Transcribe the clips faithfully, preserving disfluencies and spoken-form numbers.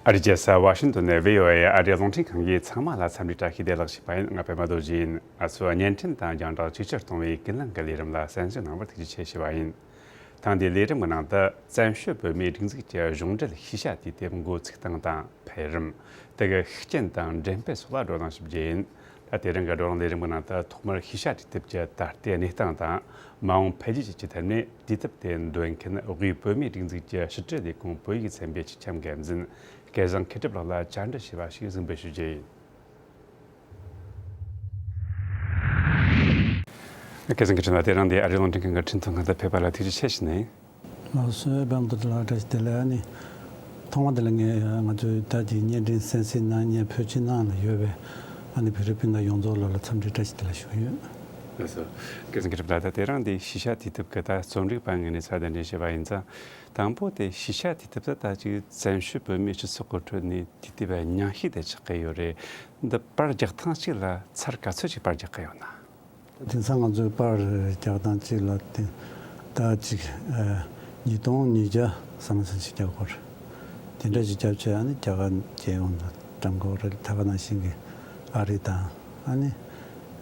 ཨ་རིའི་རྒྱལ་ས་ཝ་ཤིང་ཏོན་ནས་བྷི་ཨོ་ཨེ་ཨ་རིའི་རླུང་འཕྲིན་ཁང་གིས་ཚང་མ་ལ་འཚམས་འདྲི་བཀྲ་ཤིས་བདེ་ལེགས་ཞུས་པ་ཡིན། ང་པད་མ་རྡོ་རྗེ་ཡིན། ང་ཚོས་བརྙན་འཕྲིན་དང་རྒྱང་བསྒྲགས་ཅིག་ཅར་གཏོང་བའི་ཀུན་གླེང་གི་ལས་རིམ་ལ་གསན་གཟིགས་གནང་བར་ཐུགས་རྗེ་ཆེ་ཞུ་བ་ཡིན། ཐེངས་འདིའི་ལས་རིམ་གྱི་ནང་དུ་བཙན་བྱོལ་བོད་མིའི་སྒྲིག་འཛུགས་ཀྱི་གཞུང་འབྲེལ་ཤེས་བྱ་དུས་དེབ་འགོ་ཚུགས་སྟངས་དང་འཕེལ་རིམ། དེ་གི་ཤུགས་རྐྱེན་དང་འགྲེམས་སྤེལ་སོགས་ལ་བགྲོ་གླེང་ཞིབ་རྒྱས་ཡིན། ད་དེ་རིང་གི་བགྲོ་གླེང་ལས་རིམ་གྱི་ནང་དུ་ཐོག་མར་ཤེས་བྱ་དུས་དེབ་ཀྱི་ད་ལྟའི་གནས་སྟངས་དང་། མ་འོངས་འཕེལ་རྒྱས་ཀྱི་ཆེད་དུ་ནས་དུས་དེབ་དེ་འདོན་མཁན་དབུས་བོད་མིའི་སྒྲིག་འཛུགས་ཀྱི་ཕྱི་དྲིལ་ལས་ཁུངས་བོད་ཡིག་ཚན་པའི་སྤྱི་ཁྱབ་འགན་འཛིན་སྐལ་བཟང་མཁས་གྲུབ་ལགས་ལ་བཅར་འདྲི་ཞུས་པ་ཞིག་གཟིགས་འབུལ་ཞུ་རྒྱུ་ཡིན། སྐལ་བཟང་མཁས་གྲུབ་ལགས། དེ་རིང་འདིར་ཨ་རིའི་རླུང་འཕྲིན་ཁང་གི་འཕྲིན་ཐུང་ཁང་དུ་ཕེབས་པ་ལ་ཐུགས་རྗེ་ཆེ་ཞུ་ནས། ལགས་སོ། པད་མ་རྡོ་རྗེ་ལགས་བཀྲ་ཤིས་བདེ་ལེགས། ཨ་ནི་ཐོག་མ་དེ་ལ་ངས་ང་ཚོའི་ད་ཅིག་བརྙན་འཕྲིན་གསན་གཟིགས་གནང་མཁན་བོད་ཕྱི་ནང་ལ་ཡོད་པའི་ཨ་ནི་བོད་རིགས་སྤུན་ཟླ་ཡོངས་རྫོགས་ལ་ལ་འཚམས་འདྲི་བཀྲ་ཤིས་བདེ་ལེགས་ཞུ་གི་ཡོད། ལགས་སོ། སྐལ་བཟང་མཁས་གྲུབ་ལགས། ད་དེ་རིང་འདི་ཤེས་བྱ་དུས་དེབ་ཀྱི་ད་རྩོམ་སྒྲིག་པ་ངོས་ནས་ཚུར་གདན་འདྲེན་བྱས་པ་ཡིན་ཙང་། དང་པོ་དེ་ཤེས་བྱ་དུས་དེབ་དེ་ད་ཅིག་བཙན་བྱོལ་བོད་མིའི་སྤྱི་ཚོགས་ཀྱི་ཁྲོད་ནས་དུས་དེབ་རྙིང་ཤོས་དེ་ཆགས་ཀྱི་ཡོད་རེད། འདི་པར་རྒྱག་སྟངས་གཅིག་ལ་ཚར་ག་ཚོད་ཅིག་པར་རྒྱག་གི་ཡོད་ན། དེང་སང་ང་ཚོའི་པར་རྒྱག་སྟངས་གཅིག་ལ་དེ་ད་ཅིག་ཨ་ཉིས་སྟོང་ཉིས་བརྒྱ་ཙམ་ཙམ་ཞིག་རྒྱག་དགོས་རེད། དེ་འདྲ་ཞིག་རྒྱབ་བྱས་ཨ་ནི་རྒྱ་གར་རྒྱལ་ཡོངས་ལ་བཀྲམ་དགོས་རེད། ད་ག་ནང་བཞིན་གྱི་ཨ་རི་དང་ཨ་ནི་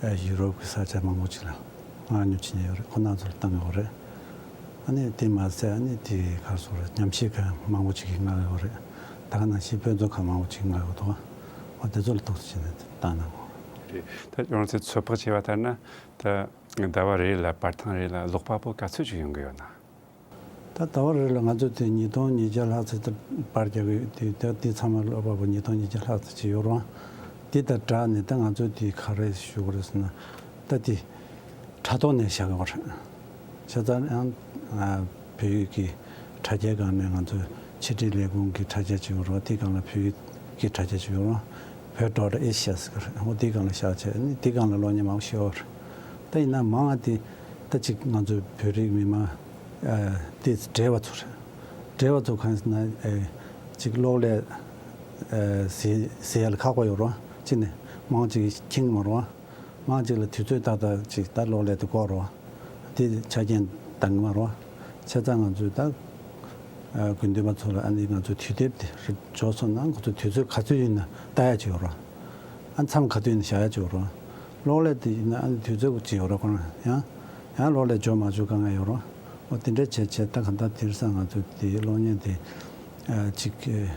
ཨ་ཡུ་རོབ་ཀྱི་ས་ཆ་མང་པོ་ཅིག་ལ་མངགས་ཉོ་བྱེད་ཀྱི་ཡོད་རེད། ཁོ་རང་ཚོ་ལ་བཏང་གི་ཡོད་རེད། ཨ་ནི་དེ་མ་ཟད་ཨ་ནི་དེ་ག་རེ་ཟེར་དགོས་རེད། ཉམས་ཞིབ་ཁང་མང་པོ་ཅིག་གིས་མངགས་ཡོད་རེད། ད་ག་ནང་བཞིན་དཔེ་མཛོད་ཁང་མང་པོ་ཅིག་མངགས་ཡོད་འདུག་འོ་དེ་ཚོ་ལ་ཐུགས་རྗེ་ཆེ་ནས་བཏང་གནང་དགོས་རེད། རེད། ད་ཡོངས་སུ་ཚོད་དཔག་བྱས་པ་ལྟར་ན་ད་ཟླ་བ་རེ་ལ་པར་ཐེངས་རེ་ལ་ཀློག་པ་པོ་ག་ཚོད་ཅིག་ཡོང་གི་ཡོད་ན། ད་ཟླ་བ་རེ་ལ་ང་ཚོ་དེ་ཉིས་སྟོང་ཉིས་བརྒྱ་ལྷག་ཙམ་དེ་པར་རྒྱག་གི་ཡོད། དེ་ད་དེ་ཚང་མ་ཀློག་པ་པོ་ཉིས་སྟོང་ཉིས་བརྒྱ་ལྷག་ཙམ་ཅིག་ཡོད་རུང་། དེ་དང་སྦྲགས་ནས་ད་ང་ཚོ་དེ་ག་རེ་ཞུ་དགོས་རེད་ཟེར་ན། ད་དེ་དྲ་ཐོག་ནས་བཞག་གི་ཡོད་རེད། བྱས་ཙང་ཡང་ཨ་བོད་ཡིག་གི་དྲ་རྒྱའི་སྒང་ནས་ང་ཚོ་ཕྱི་དྲིལ་ལས་ཁུངས་ཀྱི་དྲ་རྒྱ་ཅིག་ཡོད་རེད། དེའི་སྒང་ལ་བོད་ཡིག་གི་དྲ་རྒྱ་ཅིག་ཡོད་རེད། བོད་ཌོཊ་ཨེ་ཤི་ཡ་ཟེར་གི་རེད། འོ་དེའི་སྒང་ལ་བཞག་བྱས་ནི་དེའི་སྒང་ལ་གློག་བརྙན་མང་པོ་ཞིག་ཡོད་རེད། ད་ཡིན་ན་མང་བ་དེ་ད་ཅིག་ང་ཚོའི་བོད་རིགས་མི་མང་ཨ་དེ་བགྲེས་པ་ཚོ་རེད། བགྲེས་པ་ཚོ་གང་ཟེར་ན་ཨེ་ཅིག་གློག་ཀླད་ཨེ་ཟེར་ཟེར་ཡ་ལ་ཁག་པོ་ཡོད་རེད། གཅིག་ནས་མང་ཅིག་མཁྱེན་གྱི་མ་རེད། མང་ཅིག་ལ་དུས་ཚོད་ཏག་ཏག་ཅིག་ད་གློག་ཀླད་དེ་དགོས་རེད། དེ་ཆ་རྐྱེན་འདང་གི་མ་རེད། བྱས་ཙང་ང་ཚོས་ད་ཨ་དགོས་འདུན་པ་ཚོ་ལ་ཨ་ནི་ང་ཚོའི་དུས་དེབ་དེ་རེ་འབྱོར་སོང་ན་ཁོ་ཚོ་དུས་ཚོད་ག་ཚོད་ཡིན་ན་ལྟ་ཡ་ཅིག་ཡོད་རེད། ཨ་མཚམས་ག་དུས་ཡིན་ན་བཞག་ཡ་ཅིག་ཡོད་རེད། གློག་ཀླད་དེ་ཡིན་ན་ཨ་ནི་དུས་ཚོད་ཅིག་ཡོད་རེད། ཁོ་རང་ཡང་ཡང་གློག་ཀླད་འབྱོར་མ་བྱུང་དཀའ་ངལ་ཡོད་རེད། འོ་དེ་འདྲ་བྱས་བྱས་ད་ག་ད་དེང་སང་ང་ཚོ་དེ་གློག་བརྙན་དེ་ཨ་ཅིག་ཨ་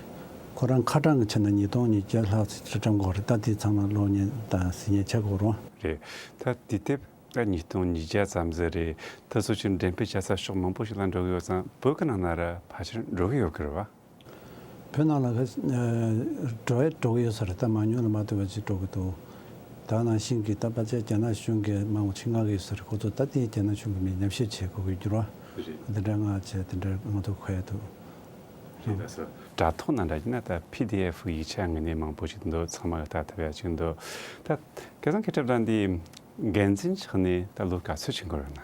ཁོ་རང་ཁ་གྲངས་ཀྱི་ཆ་ནས་ཉིས་སྟོང་ཉིས་བརྒྱ་ལྷག་ཙམ་བཀྲམ་དགོས་རེད། ད་དེ་ཚང་མ་གློག་བརྙན་དང་གཟིགས་བརྙན་ཆགས་དགོས་རེད། རེད། ད་དེ་དེབ་ད་ཉིས་སྟོང་ཉིས་བརྒྱ་ཙམ་ཟིག་རེད། དེ་ཚོ་ཅིག་འགྲེམས་སྤེལ་བྱ་ས་ཕྱོགས་མང་པོ་ཞིག་ལ་འགྲོ་གི་ཡོད་ཙང་བོད་ཀྱི་ནང་ན་ར་ཕལ་ཆེར་འགྲོ་གི་ཡོད་ཀྱི་རེད་བ། བོད་ནང་ལ་ཁ་ཨ་འགྲོ་ཡ་འགྲོ་གི་ཡོད་ས་རེད། ད་མང་ཉུང་ལ་མ་ལྟོས་པ་ཅིག་འགྲོ་གི་འདུག་ད་ནང་བཞིན་གྱི་ད་ཕལ་ཆེར་རྒྱ་ནག་གཞུང་གིས་མང་པོ་ཅིག་མངགས་ཀྱི་ཡོད་ས་རེད། ཁོ་ཚོ་ད་དེ་རྒྱ་ནག་གཞུང་གིས་མི་ཉམས་ཞིབ་བྱེད་དགོས་ཀྱི་འགྱུར་བ་འདི་འདྲ་མངགས་བྱས་དེ་འདྲ་ང་ཚོ་གོ་ཡ་འདུག་རེད། ད་སོ། དྲ་ཐོག་ནང་འདྲ་ཡིན་ན་ད་པི་ཌི་ཨེཕ་ཡིག་ཆ་ངོས་ནས་མང་པོ་ཞིག་འདུག་ཚང་མ་གིས་ལྟ་ཐུབ་ཡ་ཅིག་འདུག་ད་སྐལ་བཟང་མཁས་གྲུབ་ལགས་འདི་འགན་འཛིན་ཆགས་ནས་ད་ལོ་ག་ཚོད་ཕྱིན་གྱི་ཡོད་ན།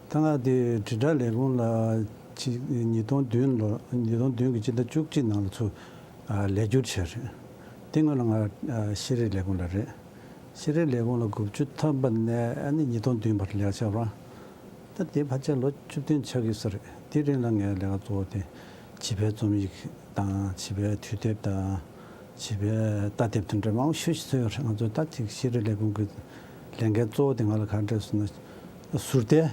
ད་ང་དེ་དྲིལ་བསྒྲགས་ལས་ཁུངས་ལ་ཕྱི་ཉིས་སྟོང་བདུན་ལོ་ཉིས་སྟོང་བདུན་གྱི་སྤྱི་ཟླ་བཅུ་གཅིག་ནང་ལ་ཚུར་ཨ་ལས་བསྒྱུར་བྱས་རེད། དེ་སྔོན་ལ་ང་ཨ་ཤེས་རིག་ལས་ཁུངས་ལ་རེད། ཤེས་རིག་ལས་ཁུངས་ལ་དགུ་བཅུ་ཐམ་པ་ནས་ཨ་ནི་ཉིས་སྟོང་བདུན་བར་ལས་ཀ་བྱས་པ། ད་དེ་ཕལ་ཆེར་ལོ་བཅུ་བདུན་ཆགས་ཀྱི་ཡོད་ས་རེད། དེ་རིང་ལ་ངའི་ལས་ཀ་གཙོ་བོ་དེ་བྱིས་པའི་རྩོམ་ཡིག་དང་བྱིས་པའི་དུས་དེབ་དང་བྱིས་པའི་ལྟ་དེབ་དེ་འདྲ་མང་པོ་ཞེ་པོ་ཅིག་བཟོས་ཡོད་རེད། ང་ཚོ་ད་ཅིག་ཤེས་རིག་ལས་ཁུངས་ཀྱི་ལས་འགན་གཙོ་བོ་དེ་ང་ལ་ག་རེ་སྤྲད་སོང་ན་ཟུར་བལྟས་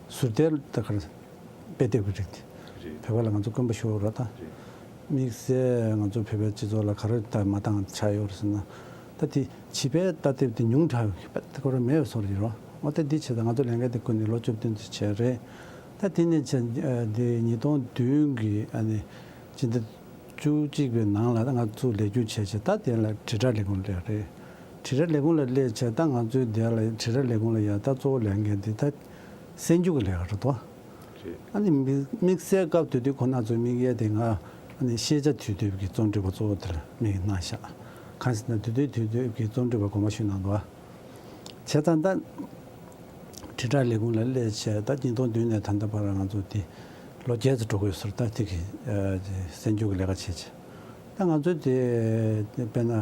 ཟུར་བལྟས་ད་ག་རེ། དཔེ་དེབ་ཀྱི་རིགས་དེ། རེད། བོད་པ་ལ་ང་ཚོ་དཀོན་པོ་ཞེ་པོ་རེད་ད། རེད། དམིགས་བསལ་ང་ཚོ་བོད་པའི་སྤྱི་ཚོགས་ལ་ག་རེ་ད་མ་འདང་ཆགས་ཡོད་རེད་ཟེར་ན། ད་དེ་བྱིས་པའི་ལྟ་དེབ་དེ་ཉུང་དྲགས་ཡོད་པ་དེ་ཁོ་རང་མེད་པའི་བཟོ་འདྲ་ཡོད་རེད། འོ་ད་འདི་བྱས་ད་ང་ཚོ་ལས་འགན་དེ་ཁུར་ནས་ལོ་བཅུ་བདུན་ཙམ་བྱས་རེད། ད་དེ་ནས་བྱས་ཨ་དེ་ཉིས་སྟོང་བདུན་གྱི་ཨ་ནི་སྤྱི་ཟླ་བཅུ་གཅིག་པའི་ནང་ལ་ད་ང་ཚོ་ལས་བསྒྱུར་བྱས་བྱས་ད་དེ་ལ་དྲིལ་བསྒྲགས་ལས་ཁུངས་སླེབས་རེད། དྲིལ་བསྒྲགས་ལས་ཁུངས་ལ་སླེབས་བྱས་ད་ང་ཚོའི་དེ་ལ་དྲིལ་བསྒྲགས་ལས་ཁུངས་ལ་ཡ་ད་གཙོ་བོ་ལས་འགན་དེ་ད་གསར་འགྱུར་གྱི་ལས་ཀ་རེད་དོ། རེད། ཨ་ནི་དམིགས་དམིགས་བསལ་སྐབས་དེ་དུས་ཁོ་ན་ཚོའི་དམིགས་ཡུལ་དེ་ང་ཨ་ནི་ཤེས་བྱ་དུས་དེབ་ཀྱི་རྩོམ་སྒྲིག་པ་གཙོ་བོ་དེར་དམིགས་གནང་བཞག་གང་ཟེར་ན་དེ་དུས་དུས་དེབ་ཀྱི་རྩོམ་སྒྲིག་པ་གོང་མ་ཞུས་གནང་འདུག་ཨ། བྱས་ཙང་ད་དྲིལ་བསྒྲགས་ལས་ཁུངས་ལ་སླེབས་བྱས་ད་ཉིས་སྟོང་བདུན་ནས་ད་ལྟ་བར་ང་ཚོ་དེ་ལོ་བརྒྱད་ཙམ་འགྲོ་གི་ཡོད་ཟེར། ད་དེ་གི་ཨ་གསར་འགྱུར་གྱི་ལས་ཀ་བྱས་བྱས་ད་ང་ཚོ་དེ་དཔེར་ན།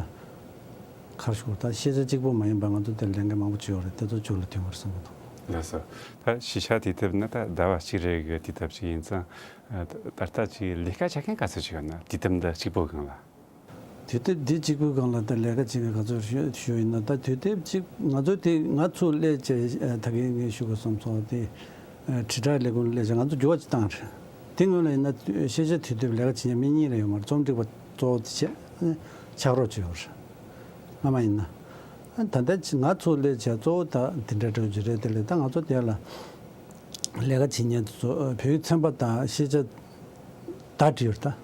ཁར་ཤོར་ད་ཤེས་བྱ་གཅིག་པོ་མ་ཡིན་པ་ང་ཚོ་དེར་ལས་འགན་མང་པོ་ཅིག་ཡོད་རེད། དེ་ཚོ་མཇུག་ལ་ཐོན་དགོས་རེད་བསམ་གྱི་འདུག་ལགས་སོ། ད་གཞིས་ཆགས་དུས་དེབ་ནི་ད་ཟླ་བ་གཅིག་རེ་གི་དུས་དེབ་ཅིག་ཡིན་ཙང་། ད་ལྟ་ཅིག་ལས་ཀ་བྱ་མཁན་ག་ཚོད་ཅིག་ཡོད་ན་དུས་དེབ་འདི་གཅིག་པོའི་སྒང་ལ། དུས་དེབ་འདི་གཅིག་པོའི་སྒང་ལ་ད་ལས་ཀ་བྱེད་མཁན་ག་ཚོད་ཞུ་ཞུ་ཡིན་ན། ད་དུས་དེབ་གཅིག་ང་ཚོ་དེ་ང་ཚོ་སླེབས་བྱས་ད་གིན་ངས་ཞུ་དགོས་བསམ་སོང་། དེ་དྲིལ་བསྒྲགས་ལས་ཁུངས་སླེབས་བྱས་ང་ཚོ་འགྱུར་བ་ཅིག་བཏང་རེད། དེ་སྔོན་ལ་ཡིན་ན་ཤེས་བྱ་དུས་དེབ་ལས་ཀ་བྱེད་མཁན་མི་གཉིས་ལས་ཡོད་མ་རེད། རྩོམ་སྒྲིག་པ་གཙོ་བོ་དེ་བྱས་ཕྱག་རོགས་བྱས་ཡོད་རེད། སྔ་མ་ཡིན་ན། ཨ་ད་ལྟ་ང་ཚོ་སླེབས་བྱས་གཙོ་བོ་ད་འདི་འདྲ་འདྲ་བོ་ཅིག་རེད། དེ་ལས་ད་ང་ཚོ་དེ་ལ་ལས་ཀ་བྱེད་མཁན་ཚོ་བོད་ཡིག་ཚན་པ་དང་ཤེས་བྱ་བརྡ་བྲིས་ཡོད་རེད།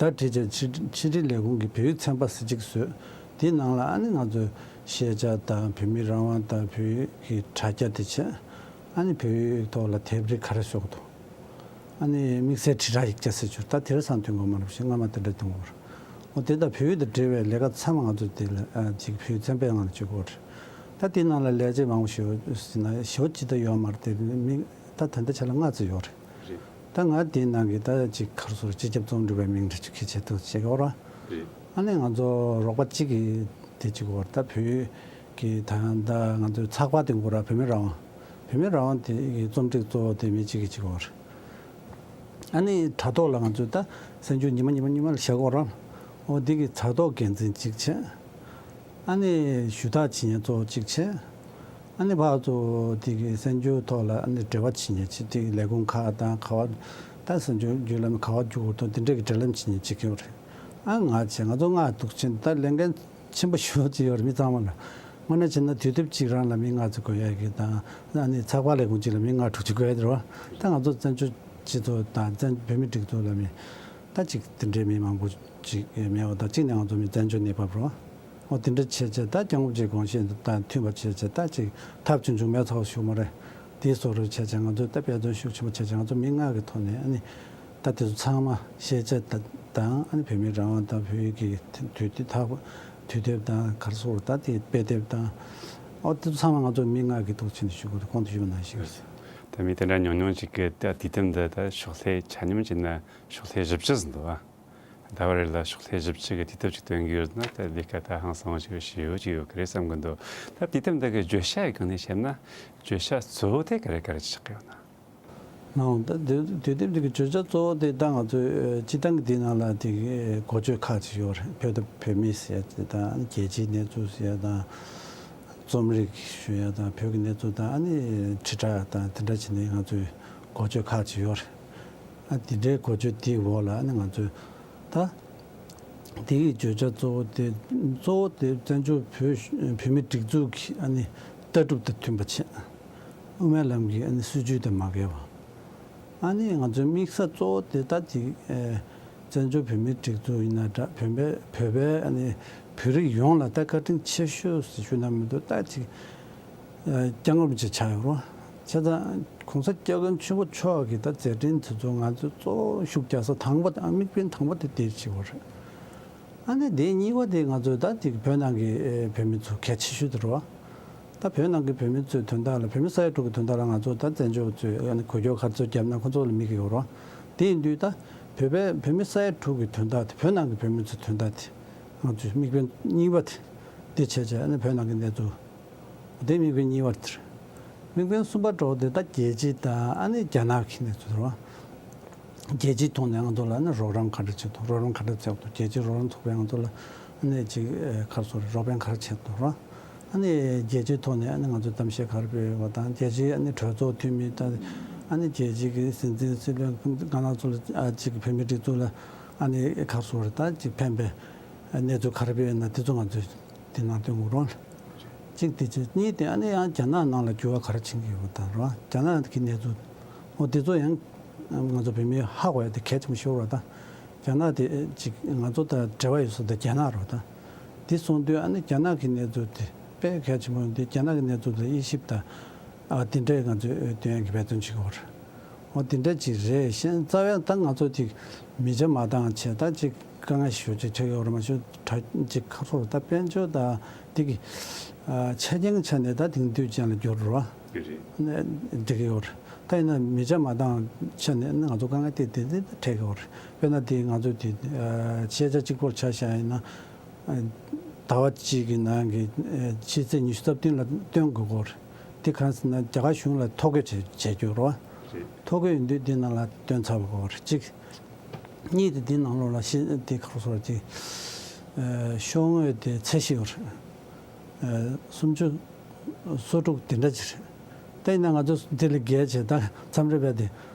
ད་བརྡ་བྲིས་བྱས་ཕྱི་ཕྱི་དྲིལ་ལས་ཁུངས་ཀྱི་བོད་ཡིག་ཚན་པ་ཟེར་ཅིག་བཟོས། དེའི་ནང་ལ་ཨ་ནི་ང་ཚོས་ཤེས་བྱ་དང་བོད་མིའི་རང་དབང་དང་བོད་ཡིག་གི་དྲ་རྒྱ་དེ་བྱས། ཨ་ནི་བོད་ཡིག་ཐོག་ལ་དེབ་རིགས་ག་རེ་བཟོ་གི་འདུག་ཨ་ནི་དམིགས་བསལ་དྲིལ་བསྒྲགས་ཡིག་ཆ་ཟེར་ཆོག་ད་དེ་རིང་སང་ཐོན་དགོས་མ་རེད་ཞེས་སྔ་མ་དེ་འདྲ་གཏོང་དགོས་རེད། འོ་དེ་དང་བོད་ཡིག་དང་འབྲེལ་བའི་ལས་ཀ་ཚང་མ་ང་ཚོ་དེ་ལ་ཨ་ཅིག་བོད་ཡིག་ཚན་པའི་ངང་ལ་བྱེད་དགོས་རེད། ད་དེའི་ནང་ལ་ལས་བྱེད་མང་པོ་ཞེ་པོ་ཟིན་ན་ཞེ་པོ་ཅི་ད་ཡོད་མ་རེད། དེ་མི་ད་ད་ལྟ་ཆ་ལ་ལྔ་ཙམ་ཡོད་རེད། རེད། ད་ང་དེའི་ནང་གི་ད་ཅིག་ག་རེ་ཟེར་སྤྱི་ཁྱབ་རྩོམ་སྒྲིག་པའི་མིང་འདྲ་ཅིག་ཁྱེད་ཆེད་དུ་བྱེད་དགོས་རེད། རེད། ཨ་ནི་ང་ཚོ་རོགས་པ་གཅིག་གིས་དེ་གཅིག་བར་ད་བོད་ཀྱི་ད་ཡང་ད་ང་ཚོའི་ཚགས་པར་དེ་འགོ་ར་བོད་མི་རང་དབང་། བོད་མི་རང་དབང་དེ་གི་རྩོམ་སྒྲིག་གཙོ་བོ་དེ་མི་གཅིག་གིས་གཅིག་བར། ཨ་ནི་དྲ་ཐོག་ལ་ང་ཚོས་ད་གསར་འགྱུར་ཉི་མ་ཉི་མ་ཉི་མ་ལ་བཞག་གོ་ར། འོ་འདི་གི་དྲ་ཐོག་འགན་འཛིན་གཅིག་བྱས། ཨ་ནི་ཞུ་དག་བྱེད་མཁན་གཙོ་བོ་གཅིག་བྱས། ཨ་ནི་ཕར་ཚུར་དེ་གི་གསར་འགྱུར་ཐོག་ལ་ཨ་ནི་འབྲེལ་བ་བྱེད་མཁན་གཅིག་དེ་གི་ལས་ཁུངས་ཁག་དང་ག་བ་ད་གསར་འགྱུར་བརྒྱུད་ལམ་ག་བ་བརྒྱུད་དགོས་དོན་དེ་འདྲས་ཀྱི་འབྲེལ་ལམ་བྱེད་མཁན་གཅིག་ཡོད་རེད། ཨ་ང་བྱས་ང་ཚོ་ལྔ་འདུག་ཕྱིན་ད་ལས་འགན་ཆེན་པོ་ཞེ་པོ་ཅིག་ཡོད་རེད། མི་ཚང་མ་ལ་དངོས་གནས་བྱས་ན་དུས་དེབ་གཅིག་རང་ལ་མི་ལྔ་ཙམ་དགོས་ཡ་གི་དང་ཨ་ནི་ཚགས་པར་ལས་ཁུངས་གཅིག་ལ་མི་ལྔ་དྲུག་ཅིག་དགོས་ཡ་རེད་བ། ད་ང་ཚོ་བཙན་བྱོལ་སྤྱི་ཚོགས་དང་བཙན་བོད་མི་སྒྲིག་འཛུགས་ལ་མི་ད་ཅིག་དེ་འདྲའི་མི་མང་པོ་ཅིག་མེད་པ་དང་གཅིག་ནས་ང་ཚོ་མི་བཙན་བྱོལ་གནས་བབ་རེད་བ། འོ་དེ་འདྲ་བྱས་བྱས་ད་སྐྱབས་མགོན་རིན་པོ་ཆེའི་དགོངས་གཞི་དང་མཐུན་པ་བྱས་བྱས་ད་ཅིག་ཐབས་ཆུང་ཆུང་མེད་ཚོགས་ཞུ་མ་རེད། དེའི་བཟོ་འདྲ་བྱས་བྱས་ང་ཚོས་ད་འབད་བརྩོན་ཤུགས་ཆེན་པོ་བྱས་བྱས་ང་ཚོ་མི་ལྔ་གི་ཐོག་ནས་ཨ་ནི་ད་དེ་ཚོ་ཚང་མ་ཤེས་བྱ་དང་ཨ་ནི་བོད་མིའི་རང་དབང་དང་བོད་ཡིག་གི་དུས་དེབ་ཐག་དུས་དེབ་དང་ག་རེ་ཟེར་ད་དེ་དཔེ་དེབ་དང་། འོ་དེ་ཚོ་ཚང་མ་ང་ཚོ་མི་ལྔ་གི་ཐོག་ཕྱིན་ནས་ཞུ་དགོས་འདུག་གོང་དུ་ཞུས་པ་ནང་བཞིན་རེད། ད་མི་དེ་འདྲ་ཉུང་ཉུང་ཅིག་གིས་ད་དུས་དེབ་འདི་ད་ཕྱག་ལས་ཆ་སྙོམས་བྱས་ན་ཕྱག་ལས་བཞི་བཅུ་ཟིན་འདུག་ཨ། ཟླ་བ་རེ་ལ་ཕྱག་ལས་བཞི་བཅུ་གི་དུས་དེབ་ཅིག་སྟོན་གྱི་ཡོད་ན་ད་ལས་ཀ་ད་ཧང་སང་བ་ཞིག་ཞེ་པོ་ཅིག་ཡོད་ཀྱི་རེད་བསམ་གྱི་འདུག་ད་དུས་དེབ་འདི་གི་བརྗོད་བྱ་ཡི་སྒང་ནས་བཤད་ན་བརྗོད་བྱ་གཙོ་བོ་དེ་ག་རེ་ག་རེ་ཆགས་ཀྱི་ཡོད་ན། ནའང་ད་དུས་དུས་དེབ་འདི་གི་བརྗོད་བྱ་གཙོ་བོ་དེ་ད་ང་ཚོའི་སྤྱི་བཏང་གི་འདི་ནང་ལ་དེ་གི་འགོ་བརྗོད་ཁག་ཅིག་ཡོད་རེད། བོད་དང་བོད་མི་ཟེར་ཡ་དེ་དང་རྒྱལ་སྤྱིའི་གནས་ཚུལ་ཟེར་ཡ་དང་། རྩོམ་རིག་ཞུ་ཡ་དང་བོད་ཀྱི་གནས་ཚུལ་དང་ཨ་ནི་དྲིལ་བསྒྲགས་དང་དེ་འདྲ་བྱས་ནས་ང་ཚོའི་འགོ་བརྗོད་ཁག་ཅིག་ཡོད་རེད། ཨ་དེ་འདྲའི་འགོ་བརྗོད་དེའི་འོག་ལ་ཨ་ནི་ང་ཚོས་ད་དེ་གི་བརྗོད་བྱ་གཙོ་བོ་དེ་གཙོ་བོ་དེ་བཙན་བྱོལ་བོད་བོད་མིའི་སྒྲིག་འཛུགས་ཀྱི་ཨ་ནི་ལྟ་གྲུབ་དང་མཐུན་པ་བྱས། དབུ་མའི་ལམ་གྱི་ཨ་ནི་སྲིད་བྱུས་དང་མ་འགལ་བ། ཨ་ནི་ང་ཚོའི་དམིགས་ས་གཙོ་བོ་དེ་ད་ཅིག་ཨེ་བཙན་བྱོལ་བོད་མིའི་སྒྲིག་འཛུགས་ཡིན་ན་འདྲ། བོད་པའི་བོད་པའི་ཨ་ནི་བོད་རིགས་ཡོངས་ལ་ད་བཀའ་དྲིན་ཆེ་ཤོས་ཟེར་ཞུ་ན་མི་འདུག་ད་ཅིག་ཨེ་སྐྱབས་མགོན་རིན་པོ་ཆེ་ཆགས་ཡོད་རེད། བྱས་ཙང་གོང་ས་སྐྱབས་མགོན་ཆེན་པོ་མཆོག་གི་ད་མཛད་འཕྲིན་དེ་ཚོ་ང་ཚོས་གཙོ་བོ་ཤུགས་རྒྱག་ས་དང་པོ་དེ་དམིགས་འབེན་དང་པོ་དེ་དེ་བྱེད་དགོས་རེད། ཨ་ནི་དེ་གཉིས་པ་དེ་ང་ཚོས་ད་ཅིག་བོད་ནང་གི་ཨེ་བོད་མི་ཚོ་གལ་ཆེ་ཤོས་དེ་རེད་བ། ད་བོད་ནང་གི་བོད་མི་ཚོའི་དོན་དག་ལ་བོད་མི་ས་ཡ་དྲུག་གི་དོན་དག་ལ་ང་ཚོ་ད་བཙན་བྱོལ་བ་ཚོས་ཨ་ནི་འགུལ་སྐྱོད་ག་ཚོད་བརྒྱབ་ན་ཁོ་ཚོ་ལ་དམིགས་ཀྱི་ཡོད་རེད། དེ་ཡིན་དུས་ད་བོད་པའི་བོད་མི་ས་ཡ་དྲུག་གི་དོན་དག་དེ་བོད་ནང་གི་བོད་མི་ཚོའི་དོན་དག་དེ་ང་ཚོས་དམིགས་འབེན་གཉིས་པ་དེ་དེ་བྱས་བྱས་ཨ་ནི་བོད་ནང་གི་གནས་ཚུལ་དེ་དམིགས་འབེན་གཉིས་པ་དེ་རེད། དམིགས་འབེན་གསུམ་པ་འདྲ་བོ་དེ་ད་རྒྱལ་སྤྱི་དང་ཨ་ནི་རྒྱ་ནག་གི་གནས་ཚུལ་རེད་བ། རྒྱལ་སྤྱིའི་ཐོག་ནས་ང་ཚོ་ལ་ནི་རོགས་རམ་ག་འདྲ་བྱེད་ཐུབ། རོགས་རམ་ག་འདྲ་བྱེད་ཐུབ། རྒྱལ་སྤྱིའི་རོགས་རམ་ཚོགས་པས་ང་ཚོ་ལ་ནི་ཅིག་ཨེ་ག་རེ་ཟེར་རོགས་ཕན་ག་རེ་བྱེད་ཐུབ་ར། ཨ་ནི་རྒྱལ་སྤྱིའི་ཐོག་ནས་ཨ་ནི་ང་ཚོ་གཏམ་བཤད་ག་རེ་སྤེལ་ཡོད་པ་དང་། རྒྱལ་སྤྱིའི་ཨ་ནི་གྲོས་ཚོགས་འཐུས་མི་དང་། ཨ་ནི་རྒྱལ་སྤྱི་གི་སྲིད་འཛིན་སྲིད་བློན་རྒན་ལགས་ཚོ་ལ་ཨ་ཅིག་བོད་མིའི་སྒྲིག་འཛུགས་ལ་ཨ་ནི་ག་རེ་ཟེར་ད་ཅིག་ཕན་པའི་གནས་ཚུལ་ག་རེ་སྤེལ་ཡོད་ན་དེ་ཚོ་ང་ཚོས་དེ་ནང་སྟོན་དགོས་རེད། གཅིག་དེ་བྱས། གཉིས་དེ་ཨ་ནི་ཡང་རྒྱ་ནག་ནང་ལ་འགྱུར་བ་ག་རེ་ཕྱིན་གྱི་ཡོད་པ་དང་རེད་བ། རྒྱ་ནག་གི་གནས་ཚུལ་འོ་དེ་ཚོ་ཡང་ང་ཚོ་བོད་མིས་ཧ་གོ་ཡ་དེ་གལ་ཆེན་པོ་ཤོར་བ་དང་། རྒྱ་ནག་དེ་ཅིག་ང་ཚོ་དང་འབྲེལ་བ་ཡོད་ས་དེ་རྒྱ་ནག་རེད་བ་དང་། དེ་སོང་དུས་ཨ་ནི་རྒྱ་ནག་གི་གནས་ཚུལ་དེ་དཔེ་གལ་ཆེན་པོ་ཡིན་དུས་རྒྱ་ནག་གི་གནས་ཚུལ་དེ་དབྱེ་ཞིབ་དང་ཨ་དེ་འདྲས་ང་ཚོས་སྟོན་ཡ་གི་འབད་བརྩོན་བྱེད་དགོས་རེད། འོ་དེ་འདྲ་ཅིག་རེད། གཞན་རྩ་བའི་ད་ང་ཚོ་ཅིག་མི་ཆ་མ་འདང་བྱས་ད་ཅིག་དཀའ་ངལ་ཞེ་པོ་ཅིག་འཕྲད་ཀྱི་ཡོད་རེད་མ་གཞི་གྲ་ཅིག་ཁ་ཕྱོགས་ད་དཔལ་འབྱོར་ད་དེ་གི་ཨ་ཆ་རྐྱེན་ཆ་ནས་ད་དེང་དུས་ཅན་ལ་འགྱུར་རོ། རེད། འགྲིག་གི་ཡོད་རེད། ད་ཡིན་ན་མི་ཆ་མ་འདང་ཆ་ནས་ང་ཚོ་དཀའ་ངལ་དེ་དེ་དེ་འཕྲད་ཀྱི་ཡོད་རེད། དཔེར་ན་དེ་ང་ཚོ་དེ་ཨ་ཤེས་བྱ་གཅིག་པོར་ཆ་བཞག་ཡིན་ན་ཨ་ཟླ་བ་གཅིག་གི་ནང་གི་ཨ་ཕྱི་ཚེས་ཉི་ཤུ་རྩ་བདུན་ལ་སྟོན་དགོས་ཀྱི་ཡོད་རེད། དེ་གང་ཟེར་ན་རྒྱ་གར་གཞུང་ལ་ཐོ་འགོད་བྱས་བྱས་རྒྱུ་རེད་བ། རེད། ཐོ་འགོད་ཡོང་དུས་འདི་ནང་ལ་བཏོན་ཚར་བ་རེད། གཅིག་གཉིས་དེ་འདི་ནང་ལོགས་ལ་ཤེས་དེ་ཁ་སོར་གཅིག་ཤོག་ངོས་དེ་ཚད་གཞི་ཡོད་རེད། སུམ་ཅུ་སོ་དྲུག་དེ་འདྲ་ཅིག་རེད། ད་ཡིན་ན་ང་ཚོ་དེ་ལས་བརྒལ་བྱས་ད་མཚམས་རེ་བས་དེ།